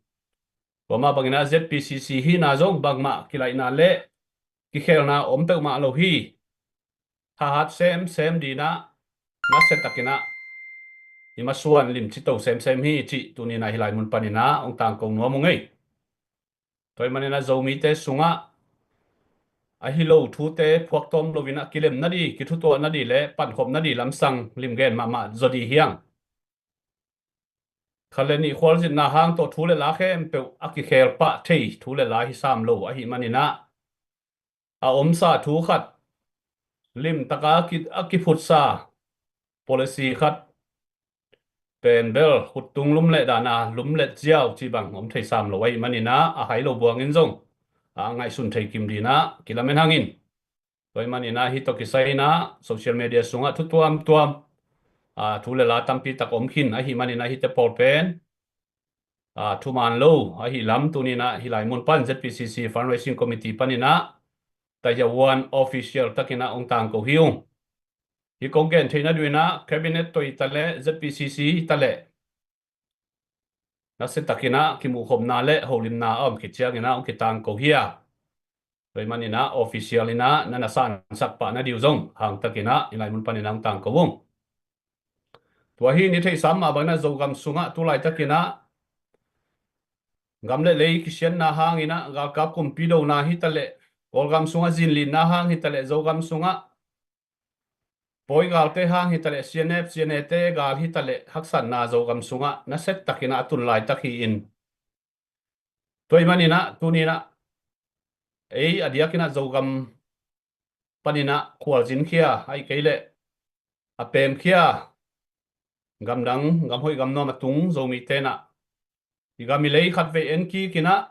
Tua mah banginah Z P C C hihna zong bangmah kilaihna le kikhelna om peuhmah lo hi. Thahat semsem dinah nasia takinah i masuan limci to semsem hi cih tuninah hih lai mun paninah hong tangko nuam ung ei. Tua ahih maninah Zomite sungah ahi lo thute phuaktawm loinah kilem nadi, kithutuah nadi le pankhop nadi lamsang limgen mahmah zaw di hiang. Khat le nih khualzinna hang tawh thu le la khempeuh a kikhel pah thei thu le la hi sam lo ahih maninah a omsa thu khat, limtaka a kiphutsa policy khat pen bel khuttung lumlet dana lumlet ziau cih bang om thei sam lo ahih maninah a hai lo buangin zong a ngaihsun thei kim dinah kilamen hangin. Tua ahih maninah hih tawh kisai inah social media sungah thu tuamtuam, a, thu le la tampi tak om khin ahih maninah hihte pawl pen, a, thuman lo ahi lam tuninah hih lai mun pan Z P C C Fundraising Committee paninah Tahiawan official takinah hong tangko hi ung. Hih kong gen theihna duinah Cabinet toi taleh Z P C C taleh nasia takinah kimuhkhopna le holimna a om khit cianginah hong kitangko hi a. Tua ahih maninah official inah na na sansak pah nadi uh zong hangtakinah hih lai mun paninah hong tangko ung. Tua hi ni theihsam mah banginah Zogam sungah tu laitakinah gam le lei kisianna hanginah galkap kumpi dona hitaleh Kawlgam sungah zinlinna hang hitaleh Zogam sungah Pawi galte hang hitaleh C N F, C N A te gal hitaleh haksatna Zogam sungah nasia takinah a tun laitak hi-in. Tua ahih maninah tuninah ei a diakinah Zogam paninah khualzin khia ahih kei leh a pem khia gamdang gamhoih gamnuam a tung Zomi tenah i gam i lei khatvei en kikinah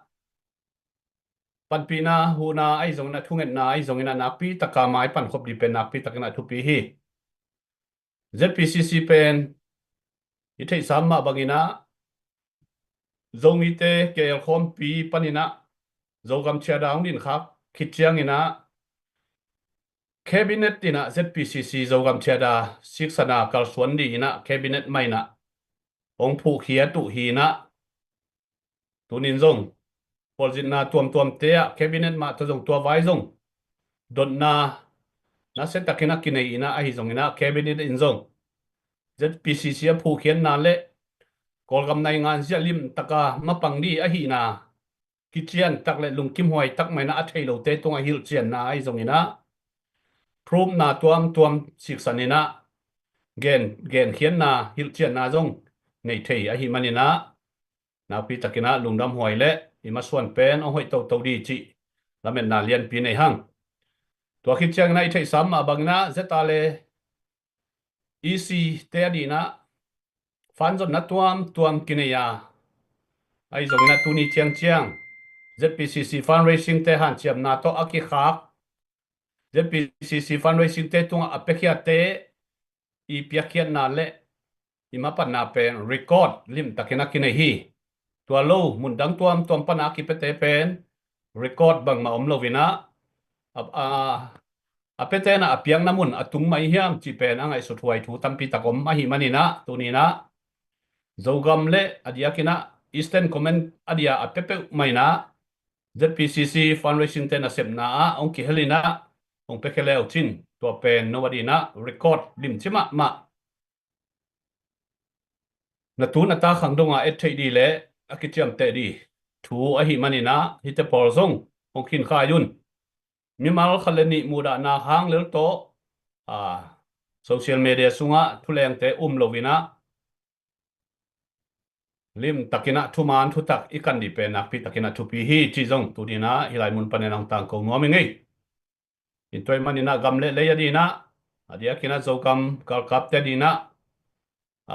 panpihna huhna ahi zonginah thungetna ahi zonginah nakpi taka mai pankhop dih pen nakpi takinah thupi hi. Z P C C pen i theihsam mah banginah Zomite keelkhawmpi paninah Zogam thiada hong dinkhak khit cianginah Cabinet inah Z P C C Zogam thiada siksana kalsuan dih inah Cabinet mah inah hong phuhkhiat uh hi inah tunin zong khualzinna tuamtuamte ah Cabinet mah tawh zong tua vai zong dotna nasia takinah kinei inah ahi zonginah Cabinet in zong Z P C C a phuhkhiatna le Kawlgam naingan zia limtaka mapang dih ahihna kician tak le lungkimhuai tak mah inah a thei lote tungah hilhcianna ahi zonginah proof-na tuamtuam siksaninah gen genkhiatna hilhcianna zong nei thei ahih maninah nakpi takinah lungdamhuai le i masuan pen hong hoih toto dih cih lametna lianpi nei hang. Tua khit cianginah i theihsam mah banginah Z R le E C te a dinah fund zonna tuamtuam kinei a ahi zonginah tuni ciangciang Z P C C fundraising te hanciamna tawh a kikhak Z P C C fundraising te tungah a piakhiatte i piakkhiatna le i mapatna pen record limtakinah kinei hi. Tua lo mundang tuamtuam pana a kipiate pen record bangmah om loinah a, a, a piate inah a piakna mun a tung mah hi hiam cih pen a ngaihsut huai thu tampi tak om ahih maninah tuninah Zogam le a diakinah Eastern Command a dia a pia peuhmah inah Z P C C fundraising te nasepna ah hong kihel inah hong piakhia le uh cin tua pen no a dinah record limci mahmah na tu na ta khang dongah et theih dih le a kiciamteh dih thu ahih maninah hihte pawl zong hong khinkhai un. Mimal khat le nih muhdahna hang lel tawh a, social media sungah thulengte um loinah limtakinah thuman thutak i kan dih pen nakpi takinah thupi hi cih zong tuninah hih lai mun panin hong tangko nuam ing ei. Tua ahih maninah gam le lei a dinah a diakinah Zogam galkapte a dinah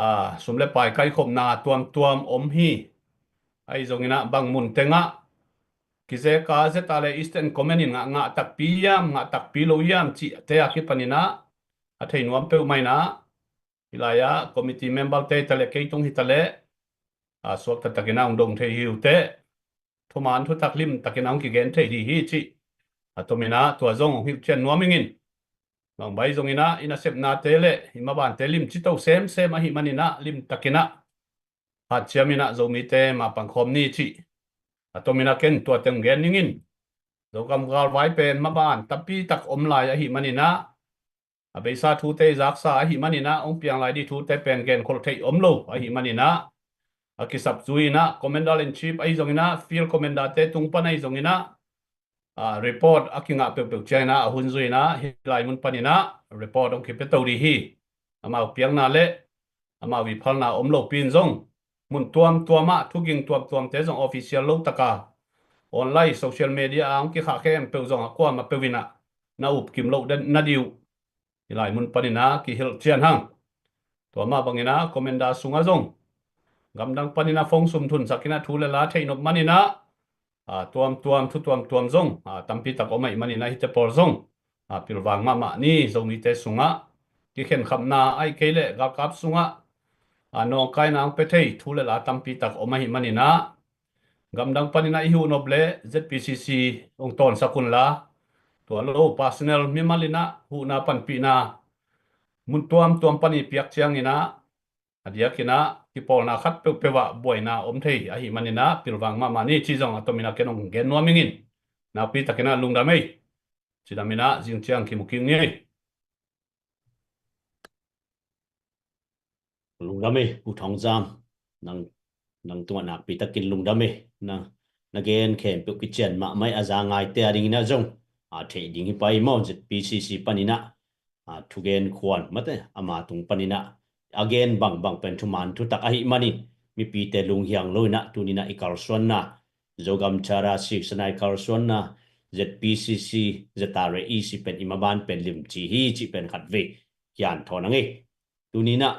a, sum le pai kaikhopna tuamtuam om hi. Ahi zonginah bang mun tengah kizeka Z R le Eastern Command in ngah, ngah takpi hiam, ngah takpi lo hiam cihte a kipaninah a thei nuam peuhmah inah hih lai-ah committee member te hitaleh kei tung hitaleh a, suakta takinah hong dong thei hi uh teh. thuman thutak limtakin a hong kigen thei dih hi cih a tomin ah tua zong hong hilhcian nuam ing in. Bangbai zongin ah i nasepnate le i mabante limci to semsem ahih manin ah limtakin ah hanciamin ah Zomite mapangkhawm ni cih a tomin ah ken tua teng gen ning in. Zogam galvai pen maban tampi tak om lai ahih manin ah a beisa thute i zaksa ahih manin ah hong piang lai dih thute pen genkholh theih om lo ahih manin ah a kisap zui in ah Commander in Chief ahi zongin ah Field Commander te tung pan ahi zongin ah a, report a kingah peuhpeuh ciangin ah a hun zui in ah hih lai mun panin ah report hong kipia to dih hi. Amau piakna le amau i phalna om lopi in zong mun tuamtuam ah thuging tuamtuamte zong official lo taka online social media ah hong kikhah khempeuh zong a kuamah peuh in ah na upkim loh na dih uh hih lai mun panin ah kihilh cian hang. Tua mah bangin ah Commander sungah zong gamdang panin ah phone sum thunsak in ah thu le la theih nop manin ah a, tuamtuam thu tuamtuam zong a, tampi tak om ahih manin ah hihte pawl zong a, pilvang mahmah ni. Zomite sungah kikhenkhapna ahih kei leh galkap sungah a, nawngkaina hong pia thei thu le la tampi tak om ahih manin ah gamdang panin ah i huh nop le Z P C C hong tawnsak un la tua lo personal mimal in ah huhna panpihna mun tuamtuam pan i piak ciangin ah a diakin ah kipawlna khat peuhpeuh ah buaina om thei ahih manin ah pilvang mahmah ni cih zong a tomin ah ken hong gen nuam ing in. Nakpi takin ah lungdam ei. Cidam in ah zing ciang kimu kik ni ei. Lungdam ei, Pu Thawng Zam. Nang, nang tungah nakpi takin lungdam ei. Na, na gen khempeuh kician mahmah ei, a za ngaite a dingin ah zong a theih ding hi pai maw, Z P C C panin ah a, thugen khuan mate ama tung panin ah a gen bangbang pen thuman thutak ahih manin mipite lunghiang lo in ah tuni in ah i kalsuanna Zogam Charter Six na i kalsuanna Z P C C, Z R A E C pen i maban pen limci hi cih pen khatvei kian thawn a ngei. Tuni in ah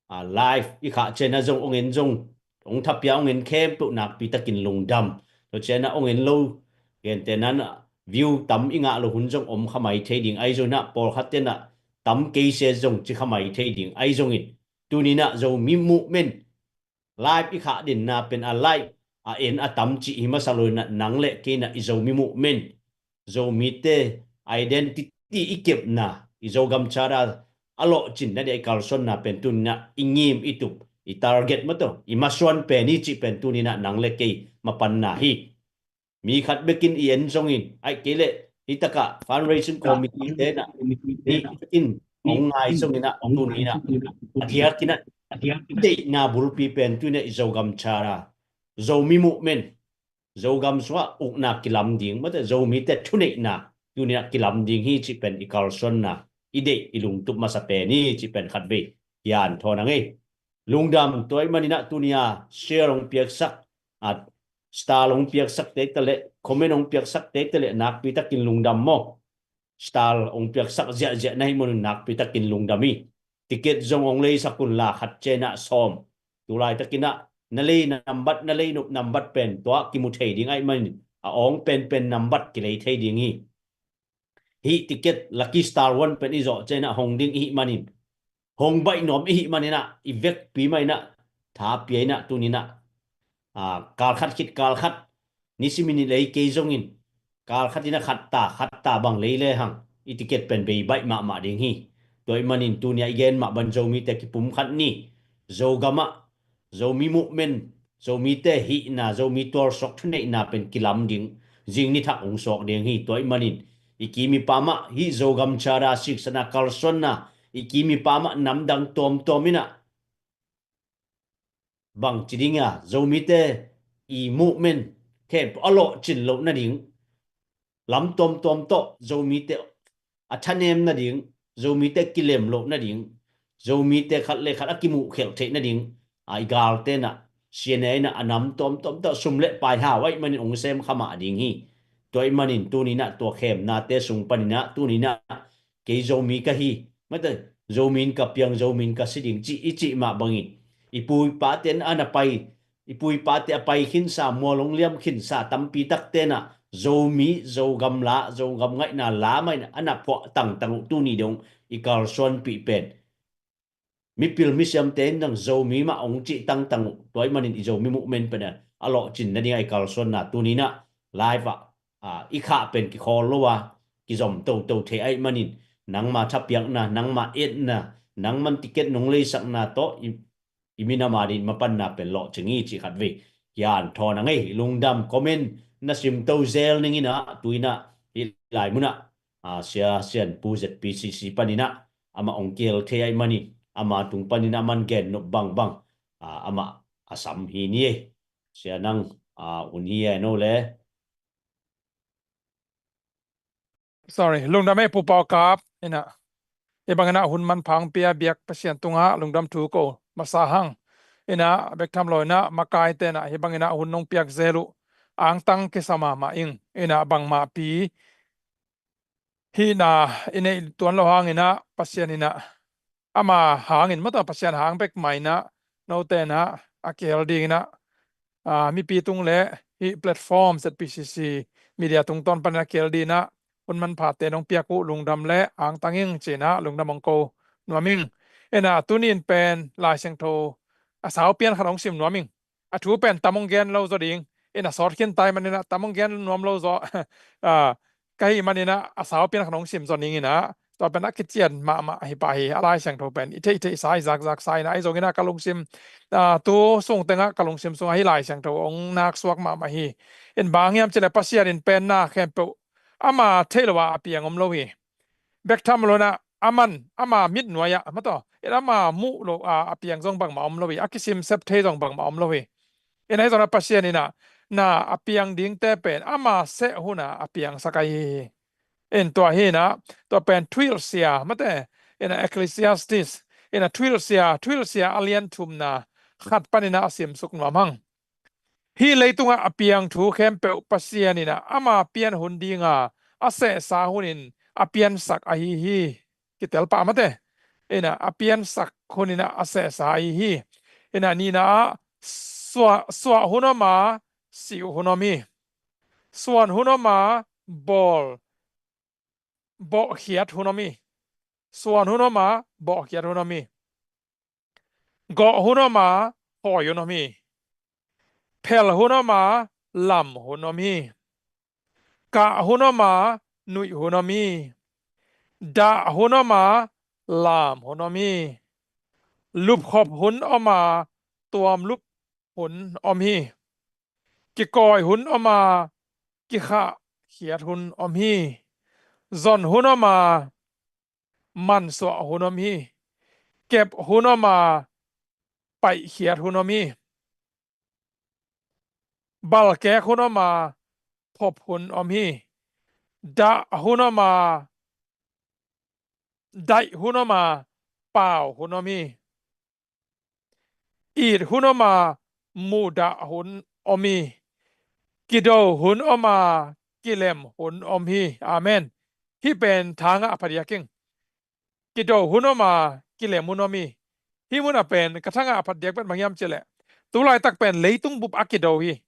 a, live i khah ciangin ah zong ong en zong ong thapia ong en khempeuh nakpi takin lungdam. Tua ciangin ah ong en lo gentehna in ah view tam i ngah lo hun zong om kha mai thei ding ahi zongin ah pawlkhat ten ah tam kei se zong ci kha mai thei ding ahi zongin tuni in ah Zomi movement live i khah dinna pen a like a en a tam cih hi masa lo in ah nang le kei in ah i Zomi movement Zomite identity i kepna i Zogam Charter a lawhcinna dia i kalsuanna pen tuni in ah i ngim i tup i target mah tawh i masuan pen hi cih pen tuni in ah nang le kei mapanna hi. Mi khat bekin i en zongin ahih kei leh hih takah fundraising committee te in ah nih in hong ngai zongin ah tuni in ah a diakin ah deihna bulpi pen tuni in ah i Zogam Charter Zomi movement Zogam sungah ukna kilam ding mate Zomite thuneihna tuni in ah kilam ding hi cih pen i kalsuanna i deih i lungtup masa pen hi cih pen khatvei kian thawn a ngei. Lungdam. Tua ahih manin ah tuni a share hong piaksak a, star hong piaksak te ta leh comment hong piaksak te ta leh nakpi takin lungdam maw. Star hong piaksak ziahziah na hih manin nakpi takin lungdam hi. Ticket zong hong leisak un la khat ciangin ah sawm. Tulaitakin ah na lei nambat na lei nop nambat pen tua kimu thei ding ahih manin a awng penpen nambat kilei thei ding hi. Hih ticket Lucky Star One pen i zawh ciangin ah hong ding i hih manin hong baih nuam i hih manin ah i vekpi mah in ah tha pia in ah tuni in ah a, kalkhat khit kalkhat nisimin i lei kei zongin kalkhat in ah khat ta khat ta bang lei lehang i ticket pen bei baih mahmah ding hi. Tua ahih manin tuni a i gen mah bang Zomite kipumkhat ni. Zogam ah Zomi movement Zomite hihna Zomi tualsuak thuneihna pen kilam ding zing ni thak hong suak ding hi. Tua ahih manin i kim i pam ah hih Zogam Charter Six na kalsuanna i kim i pam ah namdang tuamtuam in ah bangci ding a Zomite i movement khempeuh a lawhcin loh nading lam tuamtuam tawh Zomite a thanem nading Zomite kilem loh nading Zomite khat le khat a kimuhkhelh theih nading a i galte in ah C N A in ah a nam tuamtuam tawh sum le pai hau ahih manin hong sem kha mah ding hi. Tua ahih manin tuni in ah tua khemnate sung panin ah tuni in ah kei Zomi ka hi mate Zomi in ka piang Zomi in ka si ding cih i cih mah bangin i pu i pate in ah na pai i pu i pate a pai khinsa mual hong liam khinsa tampi takte in ah Zomi Zogam la Zogam ngaihna la mah in ah na phuah tangtang uh tuni dong i kalsuanpih pen mipil misiamte in zong Zomi mah hong cih tangtang uh. Tua ahih manin i Zomi movement pen a lawhcin nading a i kalsuanna tuni in ah live ah, ah, i khah pen kikhawl lo a, kizom toto thei ahih manin nangma thapiakna, nangma etna, nangman ticket nong leisakna tawh i, i minam a ding mapanna pen lawhcing hi cih khat vei kian thawn a ngei. Lungdam, comment na simto zel ning in ah, tu in ah hih lai mun ah, ah, Sia Sian Pu Z P C C panin ah amah hong kihel thei ahih manin, ama tung panin ah aman gen nop bangbang, ah, amah a sam hi ni ei. Sia nang, ah, un hi ei no le. Sorry, lungdam ei Pu Pau Kap, in ah hih bangin ah hun manpha hong pia biak Pasian tungah lungdam thu ko masa hang. In ah bek tham lo in ah makaite in ah hih bangin ah hun nong piak zel uh angtang kisa mahmah ing. In ah bangmahpi hihna i neih tuan lo hangin ah Pasian in ah ama hangin, mataw, Pasian hang bek mah in ah note in ah a kihel ding in ah, ah, mipi tung le hih platform Z P C C media tungtawn panin a kihel ding in ah hun manphate nong piak uh lungdam le angtang ing ci in ah lungdam hong ko nuam ing. In ah tuni in pen Lai Siangtho a sau pian khat hong sim nuam ing. A thu pen tam hong gen lo zaw ding, in ah sawt khin ta ahih manin ah tam hong gen nuam lo zaw, ah, ka hih manin ah a sau pian khat hong sim zaw ning in ah, tua pen a kician mahmah hi pah hi. A Lai Siangtho pen i theih theihsa, i zakzaksa in ah, ahi zongin ah ka lungsim, ah, tu sung tengah ka lungsim sungah hih Lai Siangtho hong naksuak mahmah hi. In bang hiam cih leh Pasian in pen na khempeuh ama theih lo a a piang om lo hi. Bek tham lo in ah aman ama mitnuai ah, mataw, in ama muh lo a a piang zong bangmah om lo hi, a kisim sep thei zong bangmah om lo hi. In ahi zongin ah Pasian in ah na a piang dingte pen ama seh hun a a piangsak ahi hi. In tua hi in ah, tua pen thuhilhsia, mate, in ah Ecclesiastes, in ah thuhilhsia, thuhilhsia a lian thumna khat panin ah a simsuk nuam hang. Hih leitungah a piang thu khempeuh Pasian in ah ama pian hun dinga a sehsa hunin a piansak ahi hi. Kitel pah, mate. In ah a piansak hunin ah a sehsa ahi hi. In ah nihna ah suah, suah hun om a, sih hun om hi. Suan hun om a, bawl, bawhkhiat hun om hi. Suan hun om a, bawhkhiat hun om hi. Gawh hun om a, hawi hun om hi. Phel hun om a, lam hun om hi. Kah hun om a, nuih hun om hi. Dah hun om a, lam hun om hi. Lupkhop hun om a, tuamlup hun om hi. Kikawi hun om a, kikhahkhiat hun om hi. Zon hun om a, mansuah hun om hi. Kep hun om a, paihkhiat hun om hi. Balkek hun om a, phop hun om hi. Dah hun om a, daih hun om a, pau hun om hi. It hun om a, muhdah hun om hi. Kido hun om a, kilem hun om hi. Amen. Hih pen thangah a phadiak ing. Kido hun om a, kilem hun om hi. Hih mun a pen ka thangah a phadiak pen bang hiam cih leh, tu laitak pen leitung bup a kido hi.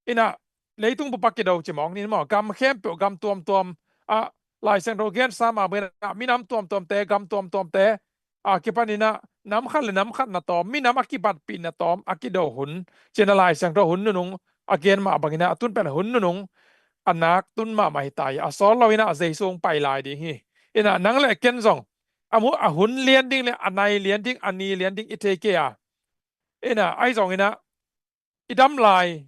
In ah leitung bup a kido ci mawk ni maw, gam khempeuh, gam tuamtuam ah Lai Siangtho gensa mah bangin ah minam tuamtuamte, gam tuamtuamte a kipanin ah nam khat le nam khat na tawm, minam a kibatpih na tawm a kido hun ci-in ah Lai Siangtho hun nunung a gen mah bangin ah a tun pen hun nunung a nak tun mahmah hi ta hi. A sawt lo in ah Jesu hong pai lai ding hi. In ah nang le ken zong a mu a hun lian ding le a nai lian ding, a ni lian ding i thei kei a. In ah ahi zongin ah i dam lai,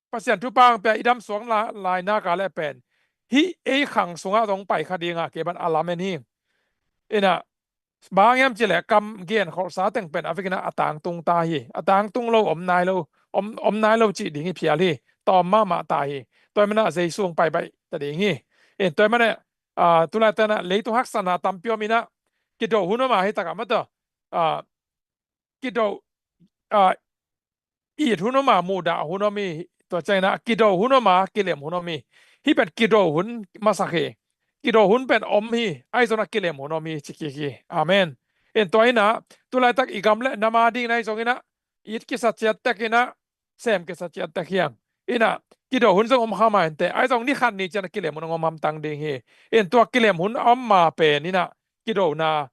Pasian thupha hong pia i dam suak lai nak leh pen hih ei khang sungah zong pai kha ding a, kei ban a lamen hi. In ah bang hiam cih leh kam gen kholhsa teng pen a vekin ah a tangtung ta hi. A tangtung lo om nai lo, om, om nai lo cih ding hi phial hi. Tawm mahmah ta hi. Tua ahih manin ah Jesu hong pai baih ta ding hi. In tua ahih manin ah, ah, tu laitak in ah leitung haksatna tampi om in ah, kido hun om a, hih takah mataw, ah, kido, ah, it hun om a, muhdah hun om hi. Tua ciangin ah kido hun om a, kilem hun om hi. Hih pen kido hun masak hi. Kido hun pen om hi. Ahi zongin ah kilem hun om hi ci kik hi. Amen. In tua in ah tu laitak i gam le nam a dingin ahi zongin ah it kisa ciat tek in ah, sem kisa ciat tek hi hang. In ah kido hun zong om kha mah inteh, ahi zong ni khat ni ciang ah kilem hun hong om hamtang ding hi. In tua kilem hun a om ma pen in ah kidona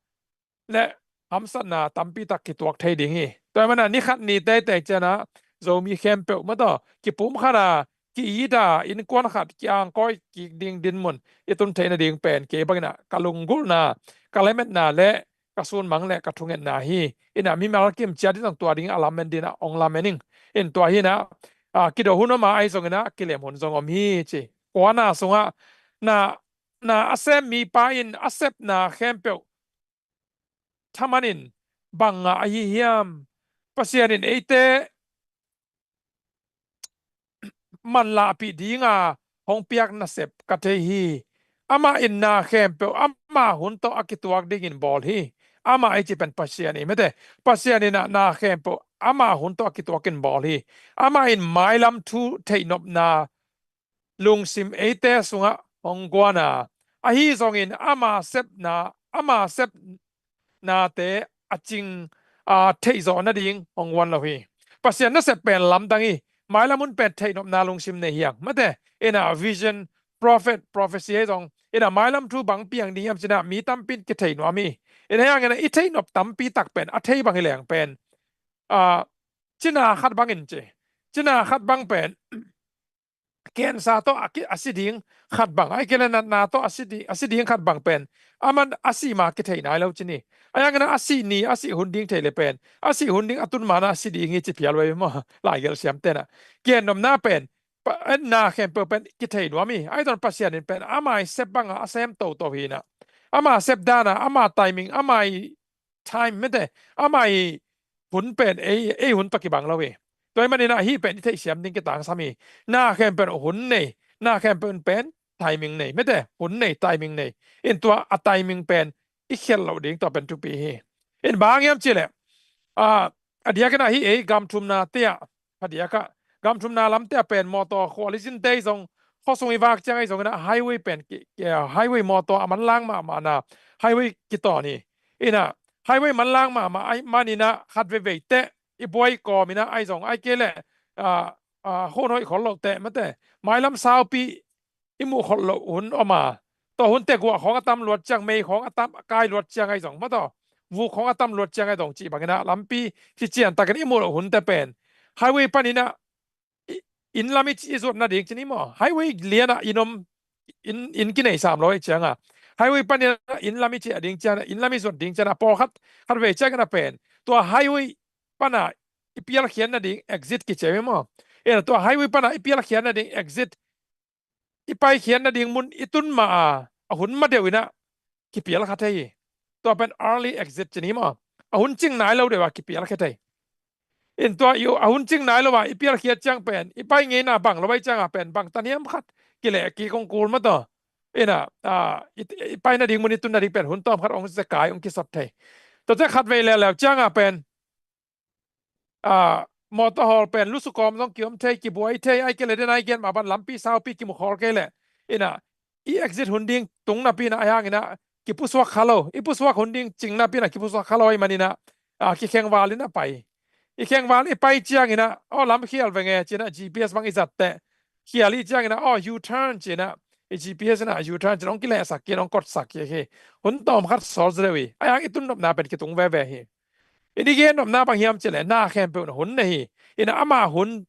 le hamsatna tampi tak kituak thei ding hi. Tua ahih manin ah ni khat ni teitei ciangin ah Zomi khempeuh mataw kipumkhat a, ki-it a, innkuan khat ki-angkawi kik ding dinmun i tun theih nading pen kei bangin ah ka lunggulhna, ka lametna le ka sunmang le ka thungetna hi. In ah mimal kim ciat in zong tua ding a lamen ding in ah hong lamen ing. In tua hi in ah, a, kido hun om a, ahi zongin ah kilem hun zong om hi ci. Kuana sungah na, na a sem mipa in a sepna khempeuh thaman in bang ngah ahi hiam? Pasian in eite manlahpih dinga hong piak nasep ka thei hi. Amah in na khempeuh ama hun tawh a kituak dingin bawl hi. Amah i cih pen Pasian hi mate. Pasian in ah na khempeuh ama hun tawh a kituakin bawl hi. Amah in mailam thu theihnopna lungsim eite sungah hong guan a, ahi zongin ama sepna, ama sepnate a cing, a, theihzawh nading hong guan lo hi. Pasian nasep pen lamdang hi. Mailam hun pen theihnopna lungsim nei hi hang mate. In ah vision, prophet, prophecy ahi zong, in ah mailam thu bang piang ding hiam ci-in ah mi tampi in kithei nuam hi. In ah hi hangin ah i theihnop tampi tak pen a thei bang hi leng pen, a, cina khat bangin ci. Cina khat bang pen cancer tawh a ki, a si ding khat bang, ahih kei leh natna tawh a si ding, a si ding khat bang pen aman a sih ma kithei nai lo ci ni. Ahi hangin ah a sih ni, a sih hun ding thei leh pen a sih hun ding a tun ma-in ah a si ding hi ci phial uh hi maw, laigelh siamte in ah. Gennopna pen, pa, na khempeuh pen kithei nuam hi. Ahi zongin Pasian in pen ama i sep banga a sem toto hi in ah, ama sep dan a, ama timing, ama i time mate, ama i hun pen ei, ei hun tawh kibang lo hi. Tua ahih manin ah hih pen i theihsiam ding kitangsam hi. Na khempeuh hun nei, na khempeuh pen timing nei mate, hun nei, timing nei. In tua a timing pen i khialh loh ding tua pen thupi hi. In bang hang hiam cih leh, a, a diakin ah hih ei gam thumnate ah, a diak ah gam thumna lamte ah pen mawtaw khual i zinte ahi zong, khuasung i vak ciang ahi zongin ah highway pen ki, ki, a, highway mawtaw a manlang mahmahna highway kitawn hi. In ah highway manlang mahmah ahih manin ah khat veivei teh i buai kawm in ah ahi zong, ahih kei leh, a, a, hun hoih khol loh teh mate, mailam saupi i muh khol loh hun om a, tua hun teh guah khawng a tam luat ciang, mei khawng a tam, a kai luat ciang ahi zong mataw, vuk khawng a tam luat ciang ahi zong cih bangin ah lampi kician takin i muh loh hun teh pen highway panin ah i, inn lam i, i zuat nading ci ni maw. Highway lian ah inn om, inn, inn kinei sam lo ahih ciang a, highway panin ah inn lam i ciah ding ciang a, inn lam i zuat ding ciang a, pawlkhat, khat vei ciangin ah pen tua highway pan a i pialkhiat nading exit kici hi maw. In ah tua highway pan a i pialkhiat nading exit, i paikhiat nading mun i tun ma a, a hun ma deuh in ah kipial kha thei hi. Tua pen early exit ci ni maw. A hun cing nai lo deuh a kipial kha thei. In tua i, a hun cing nai lo a i pialkhiat ciang pen i pai ngeina bang lo ahih ciang a pen bang tan hiam khat kileh kik kong kul mataw. In ah, a, i, i pai nading mun i tun nading pen hun tawm khat hong zekai, hong kisot thei. Tua ciang khat vei leuleu ciang a pen, a, mawtaw hawl pen lusukawm zong kiom thei, kibuai thei, ahih kei leh den a i gen mah bang lampi saupi kimu khawl kei leh, in ah i exit hun ding tung napi in ah ahi hangin ah kipusuak kha lo, i pusuak hun ding cing napi in ah kipusuak kha lo ahih manin ah, a, kikhengval in ah pai. I khengval i pai ciangin ah, aw, lam khial veng e ci-in ah G P S bang i zat teh, khial i ciangin ah, aw, U-turn ci-in ah i G P S in ah U-turn ci-in hong kilehsak kik, hong kotsak kik hi. Hun tawm khat sawl zaw deuh hi. Ahi hang i tun nopna pen kitung veve hi. In i gen nopna bang hiam cih leh na khempeuh in hun nei hi. In ah ama hun,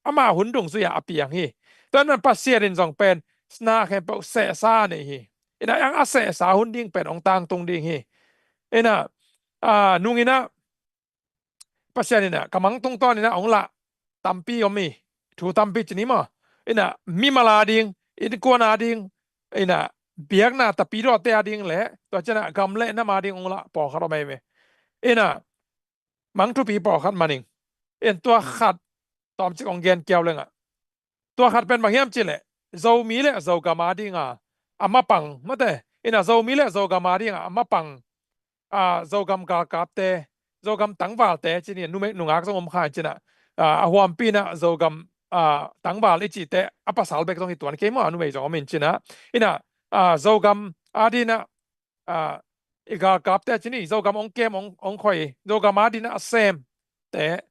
ama hun dungzui a a piang hi. Tua ahih manin Pasian in zong pen na khempeuh sehsa nei hi. In ah ahi hang a sehsa hun ding pen hong tangtung ding hi. In ah, a, nung in ah Pasian in ah ka mang tungtawn in ah hong lah tampi om hi. Thu tampi ci ni maw. In ah mimal a ding, innkuan a ding, in ah biakna tapidawte a ding le tua ciang a gam le nam a ding hong lah pawlkhat om hi. In ah mang thupi pawlkhat man ing. In tua khat tawmcik hong gen kiau leng ah, tua khat pen bang hiam cih leh Zomi le Zogam a ding a a mapang mate. In ah Zomi le Zogam a ding a a mapang, a, Zogam galkapte, Zogam tangvalte ci ni, numei nungak zong om kha in ci-in ah, a, a huampi in ah Zogam, a, tangval i cihte a pasal bek zong hi tuan kei maw, a numei zong om in ci-in ah. In ah, a, Zogam a ding in ah, a, i galkapte ci ni, Zogam hong kem, hong, hong khoi, Zogam a ding in ah a semte,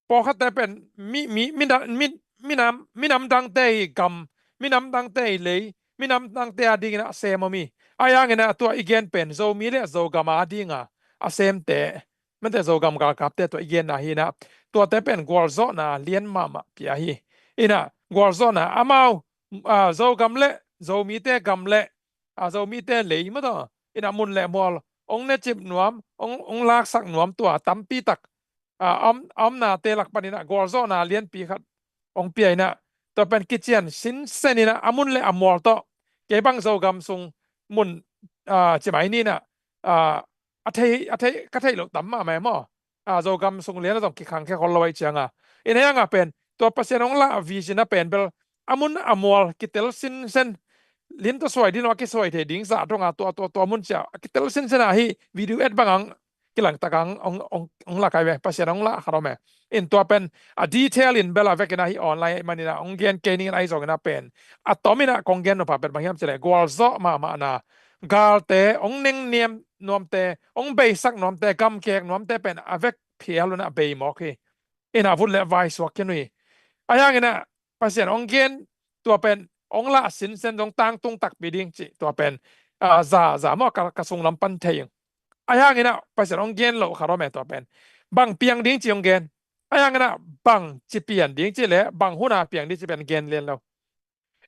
pawlkhatte pen mi, mi, mi, mi, mi, minam, minam dangte i gam, minam dangte i lei, minam dangte a ding in ah a sem om hi. Ahi hangin ah tua i gen pen Zomi le Zogam a ding a a semte, mate Zogam galkapte tua i genna hi inah, tuate pen gualzawhna lian mahmah pia hi. Inah gualzawhna amau, a, Zogam le Zomite gam le, a, Zomite lei mataw, inah mun le mual hong necip nuam, hong, hong laksak nuam tua tampi tak, a, a om, a omnate lak paninah gualzawhna lianpi khat hong pia inah, tua pen kician sinsen inah a mun le a mual tawh, kei bang Zogam sung mun, a, ci mai ni inah, a, a thei, a thei, ka theih loh tam mahmah e maw. A, Zogam sung lian a zong kikhangkhia khol lo ahih cianga. Inah hianga pen tua Pasian hong lah vision a pen bel a mun a mual kitel sinsen, lim tawh suai ding lo a kisuai thei ding zah donga tua, tua, tua mun cia a kitel sinsen ahi video et bang ang kilangtak ang hong, hong, hong lak ai ve, Pasian hong lah khat om e. In tua pen a detail in bel a vekin ahi online ahih maninah hong gen kei ning in ahi zongin a pen a tom inah kong gen nopha pen bang hiam cileh gualzawh mahmahna, galte hong nengniam nuamte, hong beisak nuamte, gamkek nuamte pen a vek phial unah beimawk hi. Inah vut le vai suak khin uh hi. Ahi hanginah Pasian hong gen tua pen hong lah sinsen zong tangtung takpi ding cih tua pen, a, za, za maw ka, ka sunglam pan thei ing. Ahi hanginah Pasian hong gen loh khat om e tua pen. Bang piang ding ci hong gen. Ahi hanginah bang ci pian ding ci le bang huna piang ding ci pen gen lian lo.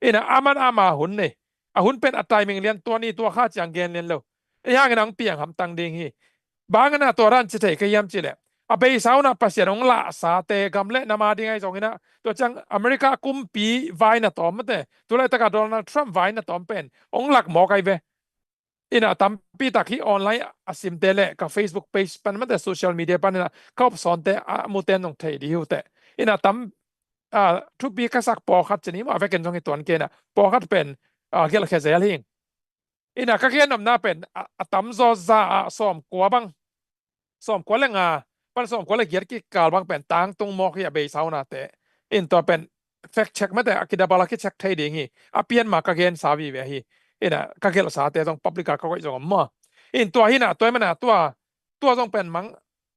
Inah aman ama hun nei. A hun pen a timing lian tua ni tua kha ciang gen lian lo. Ahi hanginah hong piang hamtang ding hi. Bang inah tua dan ci thei ka hiam ci le, a beisa unah Pasian hong lahsate gam le nam a ding ahi zonginah, tua ciang America kumpi vai na tawm mate, tu laitaka Donald Trump vai na tawm pen hong lak mawk ai ve. Inah tampi tak hi online a simte le ka Facebook page pan mate social media pan inah ka upsawnte a mute nong thei dih hi uh teh. Inah tam, a, thupi ka sak pawlkhat ci ni maw, a vekin zong hi tuan kei inah pawlkhat pen, a, gelhkhia zel hi ing. Inah ka gen nopna pen a, a tamzaw za ah sawmkua bang, sawmkua le nga pan sawmkua le giat kikal bang pen tangtung mawk hi a beisa unate. In tua pen fact check mate a kidabal a kicheck thei ding hi. A pian ma ka gensa vive hi. Inah ka gelhsate zong public a ka koih zong om maw. In tua hinah tua i mana tua, tua zong pen mang,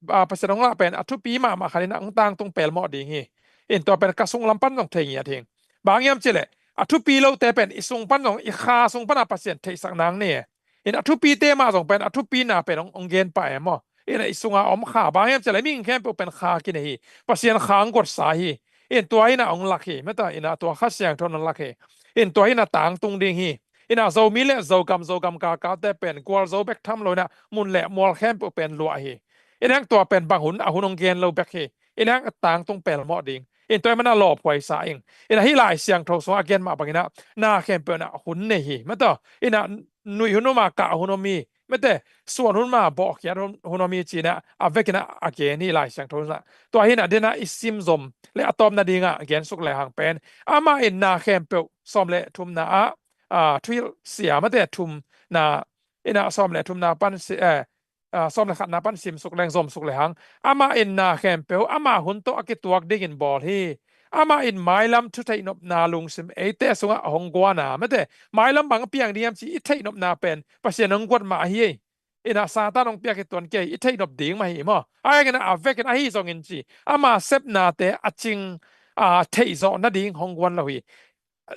a, Pasian hong lah pen a thupi mahmah khat inah hong tangtung pelmawh ding hi. In tua pen ka sunglam pan zong thei ngiat hi ing. Bang hiam ci le, a thupi lote pen i sung pan zong, i kha sung pana Pasian theihsak nang ni e. In a thupite mah zong pen a thupina pen hong, hong gen pah e maw. Inah i sunga om kha, bang hiam ci le mihing khempeuh pen kha kinei hi. Pasian kha hong guatsa hi. In tua inah hong lak hi mata, inah tua Kha Siangtho in hong lak hi. In tua inah tangtung ding hi. Inah Zomi le Zogam, Zogam galkalte pen gualzo bek tham lo inah mun le mual khempeuh pen luah hi. Inah tua pen bang hun, a hun hong gen lo bek hi. Inah tangtung pelmawh ding. In tua i mana lawphuaisa ing. Inah hih Lai Siangtho sungah a gen mah bang inah na khempeuh inah hun nei hi mata. Inah nuih hun om a, kah hun om hi mate, suan hun ma, bawhkhiat hun, hun om hi ci inah a vekin ah a gen hi Lai Siangtho sungah. Tua hinah denah i sim zom le a tawpna dingah gen suk lehang pen, amah in na khempeuh sawm le thumna ah, a, thuhilh sia mate thumna, inah sawm le thumna pan si, eh, a, sawm le khatna pan sim suk leng, zom suk lehang, amah in na khempeuh ama hun tawh a kituak dingin bawl hi. Amah in mailam thu theihnopna lungsim eite sungah a hong guana mate, mailam bang piang ding hiam ci i theihnopna pen Pasian hong guat mah ahi. Inah Satan hong piak hi tuan kei, i theihnop ding mah hi maw. A enginah a vekin ahi zongin ci, ama sepnate a cing, a, theihzawh nading hong guan lo hi.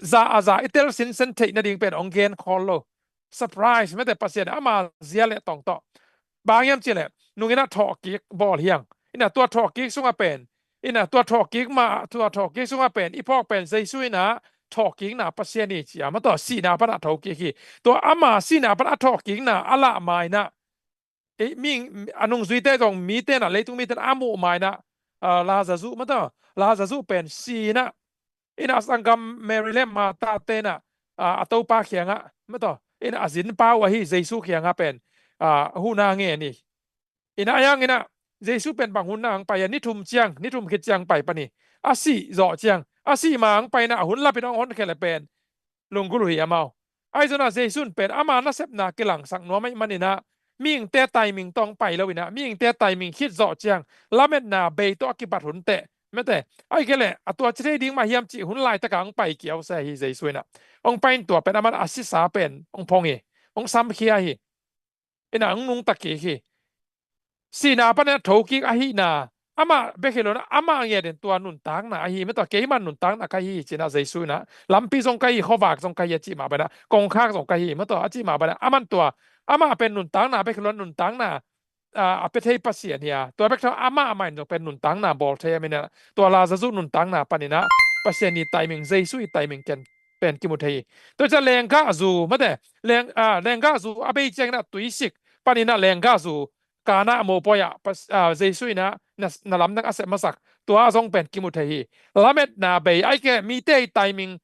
Za a za i tel sinsen theih nading pen hong gen khawl lo. Surprise mate, Pasian ama zia le tong tawh. Bang hiam ci le, nungin ah thawhkik bawl hiang. Inah tua thawhkik sungah pen, inah tua thawhkik ma, tua thawhkik sungah pen i phawk pen Jesu inah thawhkikna Pasian hi ci a, ma tua sihna panah thokik hi. Tua ama sihna panah a thawhkikna a lah ma inah, ei, mi, a nungzuite zong mite inah, leitung mite inah a muh ma inah, a, Lazarus, ma tua Lazarus pen si inah, inah sanggam Mary le Martha te inah, a, a Topa kiangah, ma tua, inah a zinpa uh ahi Jesu kiangah pen, a, huhna ngen hi. Inah a hiang inah Jesu pen bang hun na hong pai a, ni thum ciang, ni thum khit ciang pai pan hi. A sih zawh ciang, a sih ma hong pai inah a hun lapin hong honkhia le pen lunggulh uh hi amau. Ahi zongin ah Jesu in pen ama nasepna kilangsak nuam ahih manin ah, mihingte timing tawh hong pai lo inah, mihingte timing khit zawh ciang lametna bei tawh a kibat hun teh, mate, ahih kei leh a tua ci thei ding mah hiam cih hun laitakah hong pai kiau se hi Jesu inah. Hong pai in tua pen aman a sisa pen hong phong hi, hong samkhia hi. Inah hong nungta kik hi. Sihna panin a thokik ahihna, amah bek hi lo inah, amah ngetin tua nuntakna ahi, ma tua keimah nuntakna ka hi hi ci inah Jesu inah, lampi zong ka hi, khuavak zong ka hi a cih mah bangin ah, kongkhak zong ka hi, ma tua a cih mah bangin ah, aman tua, amah pen nuntakna bek hi lo inah, nuntakna a, a pia thei Pasian hi a, tua bek thawn amah amah in zong pen nuntakna bawl thei a, min a tua Lazarus nuntakna panin ah Pasian i timing, Jesu i timing ken pen kimu thei hi. Tua ciang lenggahzu, mate, leng, a, lenggahzu a bei ciangin ah tuisik panin ah lenggahzu, Kana mopawi ah Pas-, a, Jesu in ah na, na lamdang a sep masak, tua zong pen kimu thei hi. Lametna bei, ahih kei leh mite i timing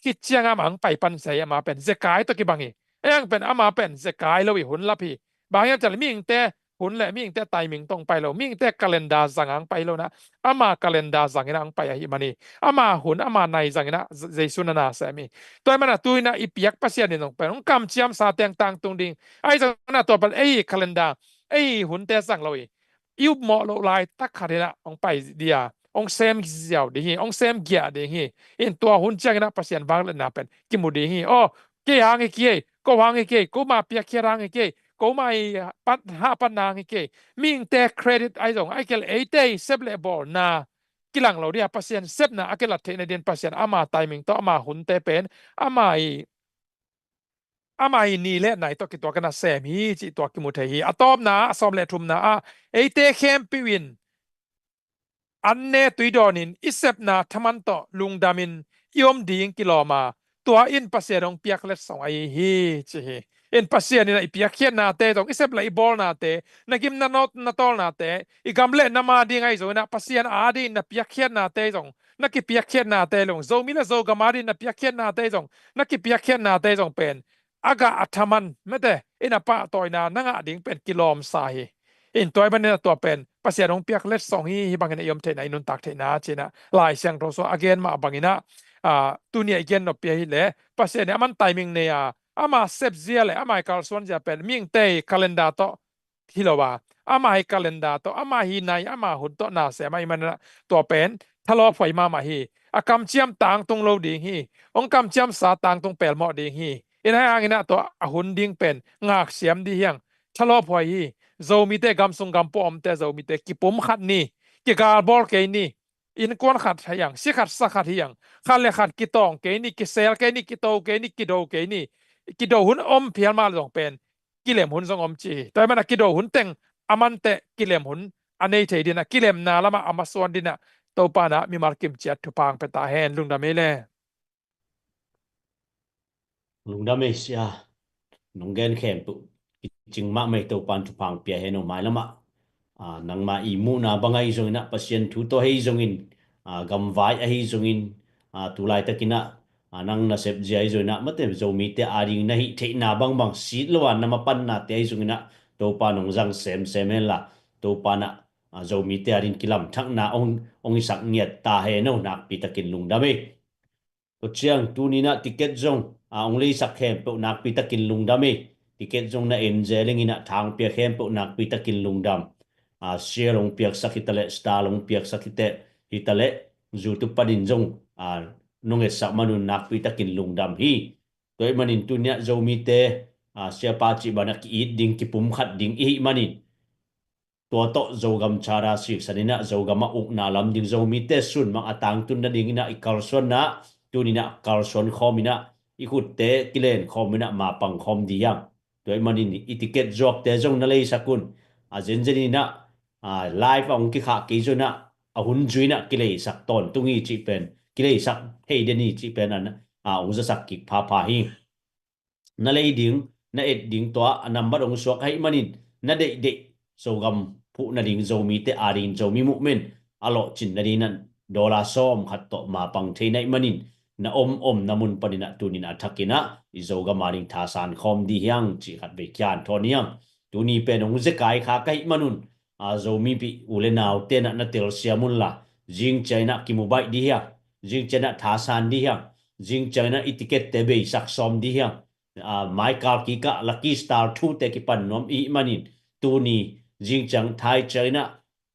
khit ciang amah hong pai pan sa hi, ama pen Zekai tawh kibang hi. Ei ang pen ama pen Zekai lo i hun lap hi. Bang hiam cih leh mihingte hun le mihingte timing tawh hong pai lo, mihingte calendar zang a hong pai lo in ah, ama calendar zangin ah hong pai ahih man hi. Ama hun, ama nai zangin ah Je-, Jesu na na sem hi. Tua ahih manin ah tu-in ah i piak Pasian in zong pen hong kamciamsa teng tangtung ding. Ahi zongin ah tua pen ei calendar, ei hunte zang lo hi. I upmawh loh laitak khat in ah hong pai ding a, hong sem ziau ding hi, hong sem giah ding hi. In tua hun ciangin ah Pasian vangliatna pen kimu ding hi. Aw, kei hang hi kei, ko hang hi kei, ko mah piakkhiat hang hi kei, ko mah i pat, hahpatna hang hi kei. Mihingte credit ahi zong, ahih kei leh eite i sep le bawlna kilang lo ding a, Pasian sepna a kilat theihna dingin Pasian ama timing tawh ama hunte pen ama i, ama i ni le nai tawh kituak in ah sem hi cih tua kimu thei hi. A tawpna ah, a sawm le thumna ah, eite khempeuh in an ne tui dawnin i sepna thaman tawh lungdamin i om ding kilawm a, tua in Pasian hong piak letsong ahi hi ci hi. In Pasian in ah i piakkhiatnate zong, i sep le i bawlnate, na gim na nawt na tawlnate, i gam le nam ading ahi zongin ah Pasian adingin na piakkhiatnate zong, na kipiakkhiatnate zong, Zomi le Zogam adingin na piakkhiatnate zong, na kipiakkhiatnate zong pen a gah a thaman, mate, in a pahtawina na ngah ding pen kilawmsa hi. In tua ahih manin ah tua pen Pasian hong piak letsong hi, hih bangin i om theihna, i nuntak theihna ci-in ah Lai Siangtho sungah a gen mah bangin ah, a, tuni a i gen nop pi ahih leh Pasian in aman timing nei a, ama sepzia le ama i kalsuanzia pen mihingte i calendar tawh hi lo a, ama i calendar tawh, ama i nai, ama hun tawh na sem ahih manin ah tua pen thalawphuai mahmah hi. A kamciam tangtung lo ding hi. Hong kamciamsa tangtung pelmawh ding hi. In ahi hangin ah tua a hun ding pen ngaksiam ding hi hang. Thalawphuai hi. Zomite, gam sung gam pua omte, Zomite kipumkhat ni, kigalbawl kei ni, innkuan khat hi hang, si khat sa khat hi hang, khat le khat kitawng kei ni, kisel kei ni, kito kei ni, kido kei ni. Kido hun om phial mah zong pen kilem hun zong om ci hi. Tua ahih manin ah kido hun teng a man teh kilem hun a nei thei dingin ah, kilemna lamah a masuan dingin ah Topa in ah mimal kim ciat thupha hong pia ta hen. Lungdam ei le. Lungdam ei sia. Nong gen khempeuh kicing mahmah hi. Topa in thupha hong pia hen aw. Mailamah, a, nangma i muhna bang ahi zongin ah, Pasian thu tawh ahi zongin, a, gamvai ahi zongin, a, tu laitakin ah, a, nang na sepzia ahi zongin ah, mate, Zomite ading na hih theihna bangbang sit lo a na mapannate ahi zongin ah, Topa in hong zang semsem hen la, Topa in ah, a, Zomite ading kilamthakna hong, hong hisak ngiat ta hen aw. Nakpi takin lungdam ei. Tua ciang tuni in ah ticket zong, a, hong leisak khempeuh nakpi takin lungdam ei. Ticket zong na en zel ing in ah, tha hong pia khempeuh nakpi takin lungdam. A, share hong piaksak hi ta leh, star hong piaksak hi teh, hi ta leh, YouTube panin zong, a, nong etsak man un nakpi takin lungdam hi. Tua ahih manin tuni in ah Zomite, a, siapa cih bangin ah ki-it ding, kipumkhat ding i hih manin, tua tawh Zogam Charter siksan in ah Zogam ah ukna lam ding, Zomite sunmang a tangtun nadingin ah i kalsuanna, tuni in ah kalsuan khawm in ah, i khutte kilen khawm in ah mapang khawm ding hi hang. Tua ahih manin i ticket zuakte zong na leisak un. A, zenzen in ah, a, live a hong kikhah kei zongin ah, a hun zui in ah kileisak tawntung hi cih pen, kileisak thei den hi cih pen an, a, hong zasak kik phapha hi. Na lei ding, na et ding, tua a nambat hong suak ahih manin, na deihdeih Zogam phuh nading, Zomite adingin, Zomi Movement a lawhcin nadingin ah dollar sawm khat tawh mapang thei na hih manin, na om omna mun panin ah tuni in ah a thakin ah i Zogam ading thasan khawm ding hi hang cih khatvei kianthawn hi hang. Tuni pen hong zekai kha ka hih man un, a, Zomipih u le naute in ah na telsiam un la, zing ciang in ah kimu baih ding hi hang, zing ciang in ah thasan ding hi hang, zing ciang in ah i ticket-te beisak sawm ding hi hang. A, maikal kik ah Lucky Star two-te kipan nuam i hih manin, tuni zing ciang thai ciang in ah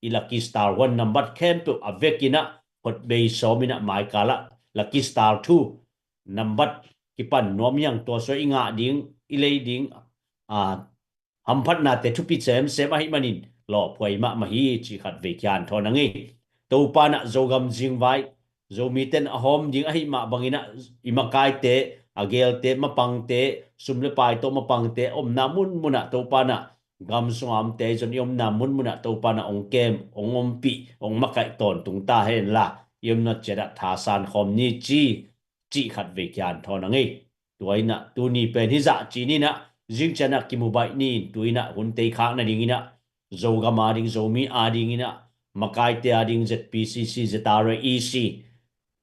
i Lucky Star one nambat khempeuh a vek in ah, hot bei sawm in ah maikal ah Lucky Star two nambat kipan nuam hi hang. Tua sung i ngah ding, i lei ding, a, hamphatnate thupi semsem ahih manin lawphuai mahmah hi cih khatvei kianthawn a ngei. Topa in ah Zogam zingvai, Zomite in a hawm ding ahih mah bangin ah, i makaite, a geelte, mapangte, sum le pai tawh mapangte omna munmun ah Topa in ah gam sunga omte zong i omna munmunah Topa na ong kem, ong ompih, ong makaih tawntung ta henla, i omna ciatah thasan khawm ni ci, cih khat vei kihanthawn a ngei. Tua inah tuni pen hizah ci ninah zingcianah kimubaih ni in, tu inah hun teikhak nadinginah Zogam ading, Zomi adinginah makaite ading, Z P C C, Z R A E C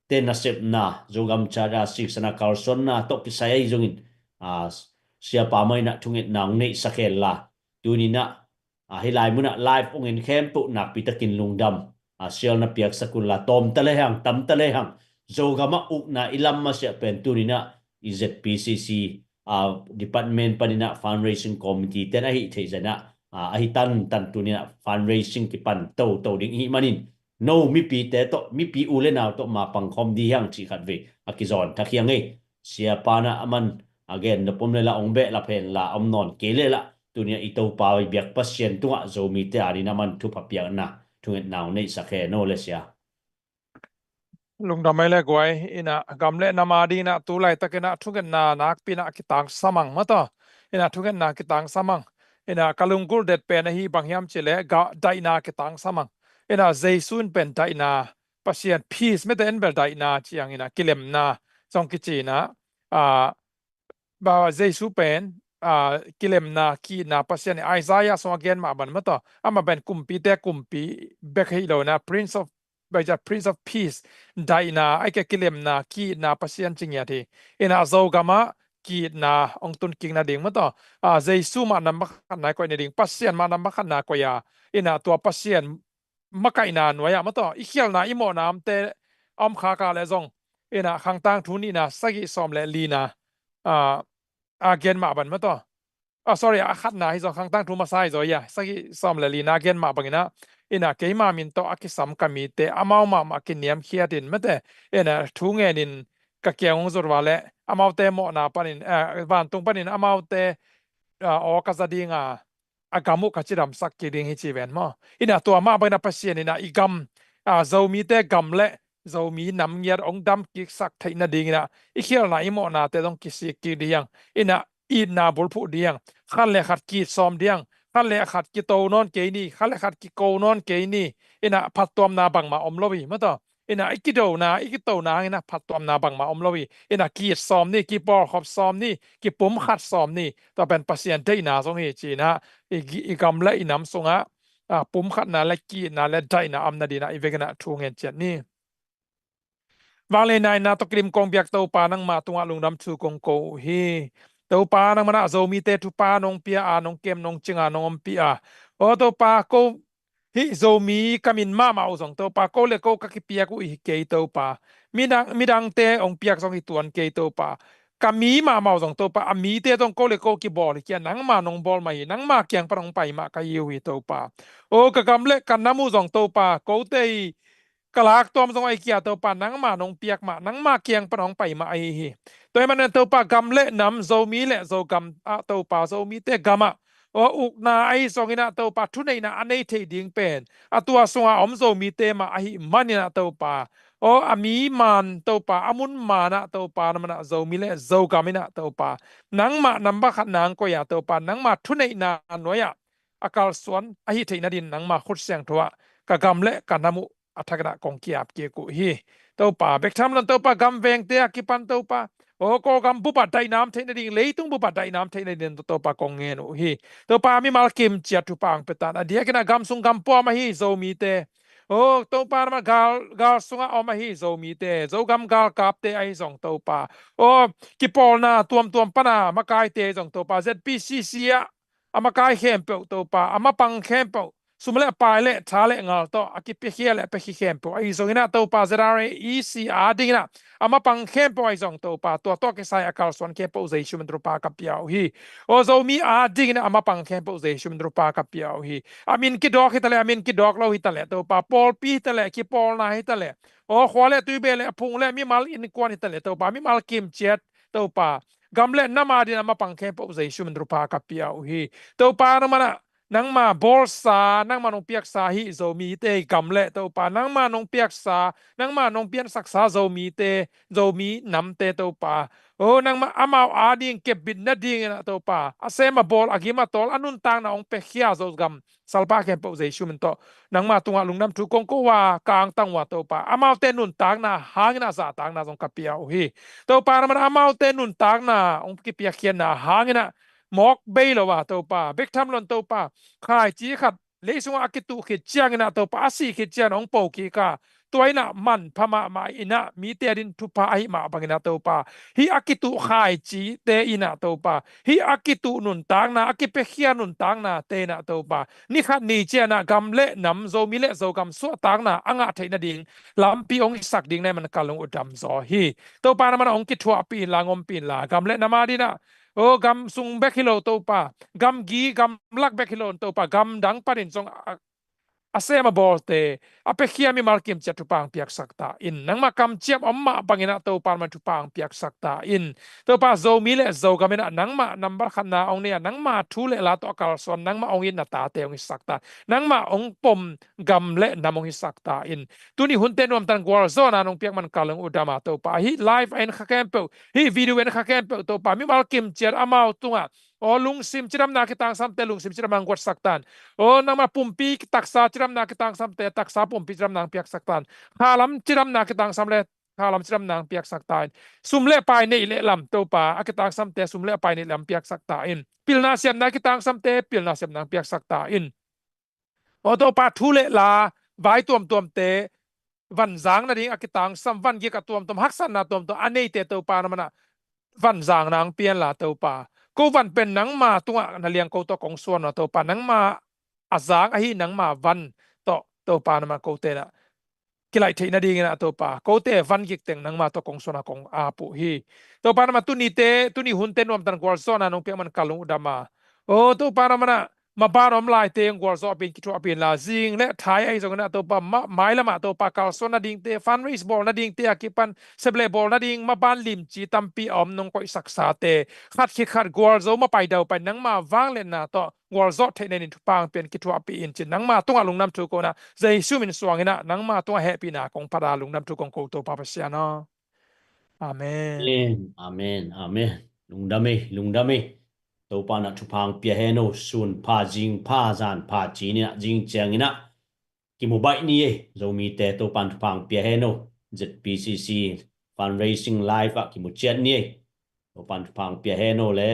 te nasepna, Zogam Charter siksana kalsuanna tawh kisai ahi zongin, a, siapa mah inah thungetna hong neihsak henla, tuninah, a, hih lai munah live hong en khempeuh nakpitakin lungdam, a, sialna piaksak unla, tawmta lehang, tamta lehang, Zogamah ukna i lam masiah pen tuninah i Z P C C, a, department paninah fundraising committee ten ahi theih zanah, a, ahi tantan tuninah fundraising kipan toto ding ihih manin, no mipite tawh, mipi u le nau tawh mapang khawm di hiang cih khat vei a kizawn thak hiang ei. Siapa na aman a gen na pom lela ong behlap henla om nawn kei lela, tunia i Topa i biak Pasian tungah Zomite adin aman thupha piakna thungetna ong neihsak hen aw le sia. Lungdam ei le guai. Inah gam le nam adinginah tu laitakinah thungetna nakpinah kitangsamang mataw. Inah thungetna kitangsamang. Inah ka lunggulh det pen ahi bang hiam cileh ga daihna kitangsamang. Inah Jesu in pen daihna, Pasian peace mete en bel daihna cianginah kilemna zong kicinah, a, ba Jesu pen, a, kilemna, ki-itna Pasian hi. Isaiah sungah gen mah ban mataw, amah pen kumpite kumpi bek hi lo inah Prince of, baija Prince of Peace, daihna, aike kilemna, ki-itna Pasian ci ngiat hi. Inah Zogamah ki-itna ong tunkik nading mataw, a, Jesu mah namba khatna i koih nading, Pasian mah namba khatna koih a, inah tua Pasian makaihna nuai-ah mataw, i khialhna i mawhna omte a om khaka le zong, inah Khangtang thu nihna sagih sawm le lina, a, a gen mah ban mataw, a, sorry, a khatna hi zong, Khangtang thu masa hi zaw ia, sagih sawm le lina gen mah banginah, inah keima min tawh a kisam ka mite amau mahmah kiniamkhiatin mate, inah thu ngenin ka kiang hong zurva le amaute mawhna panin, a, vantung panin amaute, a, aw ka za dinga, a gam uh ka cidamsak kik ding hi ci ven maw. Inah tua mah banginah Pasian inah i gam, a, Zomite gam le Zomi nam ngiat ong damkiksak theih nadinginah i khialhna i mawhnate zong kisik kik ding hiang. Inah itna bulphuh ding hiang. Khat le khat kitsawm ding hiang. Khat le khat kito nawn kei ni. Khat le khat kiko nawn kei ni. Inah phattuamna bangmah om lo hi mataw. Inah i kidona, i kitona hanginah phattuamna bangmah om lo hi. Inah kitsawm ni, kipawlkhop sawm ni, kipumkhat sawm ni. Tua pen Pasian deihna zong hi cinah i, i gam le i nam sungah, a, pumkhatna le ki-itna le daihna a om nadinah i vekinah thu ngen ciat ni. Vanglei naina tawh kilim kong biak Topa nangmah tungah lungdam thu kong ko uh hi. Topa nangmanah Zomite thupha nong pia a, nong kem, nong cinga, nong ompih a. Aw Topa, ko hih Zomi ka min mahmah uh zong Topa, ko le ko ka kipiak uh hi kei Topa. Midang, midangte ong piak zong hi tuan kei Topa. Ka mi mahmah uh zong Topa, a mite zong ko le ko kibawl hi kei a, nangma nong bawl mah hi, nangma kiang pan ong pai mah ka hi uh hi Topa. Aw ka gam le ka nam uh zong Topa, kote hi ka laktuam zong ahi kei a Topa, nangma nong piak mah, nangma kiang pan ong pai mah ahi hi. Tua hi manin Topa, gam le nam, Zomi le Zogam ah Topa, Zomite gamah aw ukna ahi zonginah Topa, thuneihna a nei thei ding pen a tua sunga om Zomite mah ahi maninah Topa, aw a mi man Topa, a mun manah Topa, nangmanah Zomi le Zogam inah Topa, nangmah namba khat nang koih a Topa, nangma thuneihna nuai-ah a kalsuan ahi theih nadin nangma khut siangtho ah ka gam le ka nam uh a thakinah kong ki-ap kik uh hi. Topa bek tham lon Topa, gam vengte a kipan Topa, aw Kawlgam bupah daihna om theih nading, leitung bupah daihna om theih nadin Topa kong ngen uh hi. Topa mimal kimciat thupha ang petan, a diakinah gam sung gam puam ahi Zomite, aw Topa nama gal, gal sungah om ahi Zomite, Zogam galkapte ahi zong Topa, aw kipawlna tuamtuam pana makaite ahi zong Topa, Z P C C ah a makai khempeuh Topa, a mapang khempeuh, sum le pai le tha le ngal tawh a kipiakhia le a piakhia khempeuh ahi zonginah Topa, Z R A E C adinginah a mapang khempeuh ahi zong Topa, tua tawh kisai a kalsuan khempeuh Jesu min thupha ka pia uh hi. Aw Zomi adinginah a mapang khempeuh Jesu min thupha ka pia uh hi. A min kidawk hitaleh, a min kidawk lo hitaleh Topa, pawlpi hitaleh, kipawlna hitaleh, aw khua le tuibeh le a phung le mimal innkuan hitaleh Topa, mimal kimciat Topa, gam le nam adin a mapang khempeuh Jesu min thupha ka pia uh hi. Topa nangmanah nangma bawlsa, nangma nong piaksa hih Zomite gam le Topa, nangma nong piaksa, nangma nong piansaksa Zomite, Zomi namte Topa, o nangma amau ading kepbit nadingin ah Topa, a sem a bawl, a gim a tawl, a nuntakna hong piakhia Zogam salpa khempeuh Jesu min tawh nangma tungah lungdam thu kong ko a, ka angtang uh a Topa, amaute nuntakna hangin ah zahtakna zong ka pia uh hi. Topa, nangma amaute nuntakna hong kipiakkhiatna hangin ah mawk bei lo a Topa, bek tham lo-in Topa, khaici khat lei sungah a kituh khit ciangin ah Topa, a sih khit ciangin hong po kik a, tua in ah manpha mahmah in ah mite adingin thupha ahih mah bangin ah Topa, hih a kituh khaicite in ah Topa, hih a kituh nuntakna, a kipiakhia nuntaknate in ah Topa, ni khat ni ciangin ah gam le nam, Zomi le Zogam suahtakna a ngah theih nading lampi hong hisak ding na hih man kal hong utdam zaw hi. Topa, nangma hong kithuahpih inla, hong ompih inla, gam le nam adingin ah, o gam sung bek hi lo Topa, gamgi gamlak bek hi lo-in Topa, gamdang panin zong a, a sem a bawlte, a piakhia mimal kimciat thupha hong piaksak ta in. Nangma kamciam om mah bangin ah Topa, nangma thupha hong piaksak ta in. Topa, Zomi le Zogam in ah nangma nambat khatna hong nei a, nangma thu le la tawh a kalsuan, nangma hong itna tate hong hisak ta in. Nangma hong pom gam le nam hong hisak ta in. Tuni hunte nuamtan gualzawhna nong piak man kal hong utdam a Topa, hih live a en kha khempeuh, hih video en kha khempeuh Topa, mimal kimciat amau tungah, o lungsim cidamna kitangsamte lungsim cidamna hong guatsak ta in. O nangma pumpi taksa cidamna kitangsamte taksa pumpi cidamna hong piaksak ta in. Khalam cidamna kitangsam le khalam cidamna hong piaksak ta in. Sum le pai neih le lam Topa, a kitangsamte sum le pai neih lam piaksak ta in. Pilna siamna kitangsamte pilna siamna hong piaksak ta in. O Topa, thu le la, vai tuamtuamte, van zang nading a kitangsam, van gik a tuamtuam, haksatna tuamtuam a neite Topa, nangma vanzangna hong pia inla Topa, ko van pen nangma tungah na liang ko tawh kong suan uh a Topa, nangma a zang ahi nangma van tawh Topa, nangma kote in ah kilaih theih nadingin ah Topa, kote van gik teng nangma tawh kong suan a kong ap uh hi. Topa, nangma tunite, tuni hunte nuamtan gualzawhna nong piak man kal hong utdam a, o Topa, nangma maban om laite hong gualzawhpih in, kithuahpih inla, zing le thai ahi zongin ah Topa, ma, mailam ah Topa kalsuan nadingte, fundraise bawl nadingte a kipan, sep le bawl nading maban limci tampi a om nong koihsaksate khat khit khat gualzo mapai daupai nangma vangliatna tawh gualzawh theih nadingin thupha hong pia in, kithuahpih in ci-in nangma tungah lungdam thu ko in ah, Jesu min suangin ah nangma tungah hehpihna kong phat a, lungdam thu kong ko Topa Pasian aw. Amen. Amen. Amen. Amen. Lungdam ei, lungdam ei. Topa in ah thupha hong pia hen aw, sun pha, zing pha, zan pha ci-in ah, zing ciangin ah kimu baih ni ei. Zomite Topa in thupha hong pia hen aw. Z P C C fundraising live ah kimu ciat ni ei. Topa in thupha hong pia hen aw le.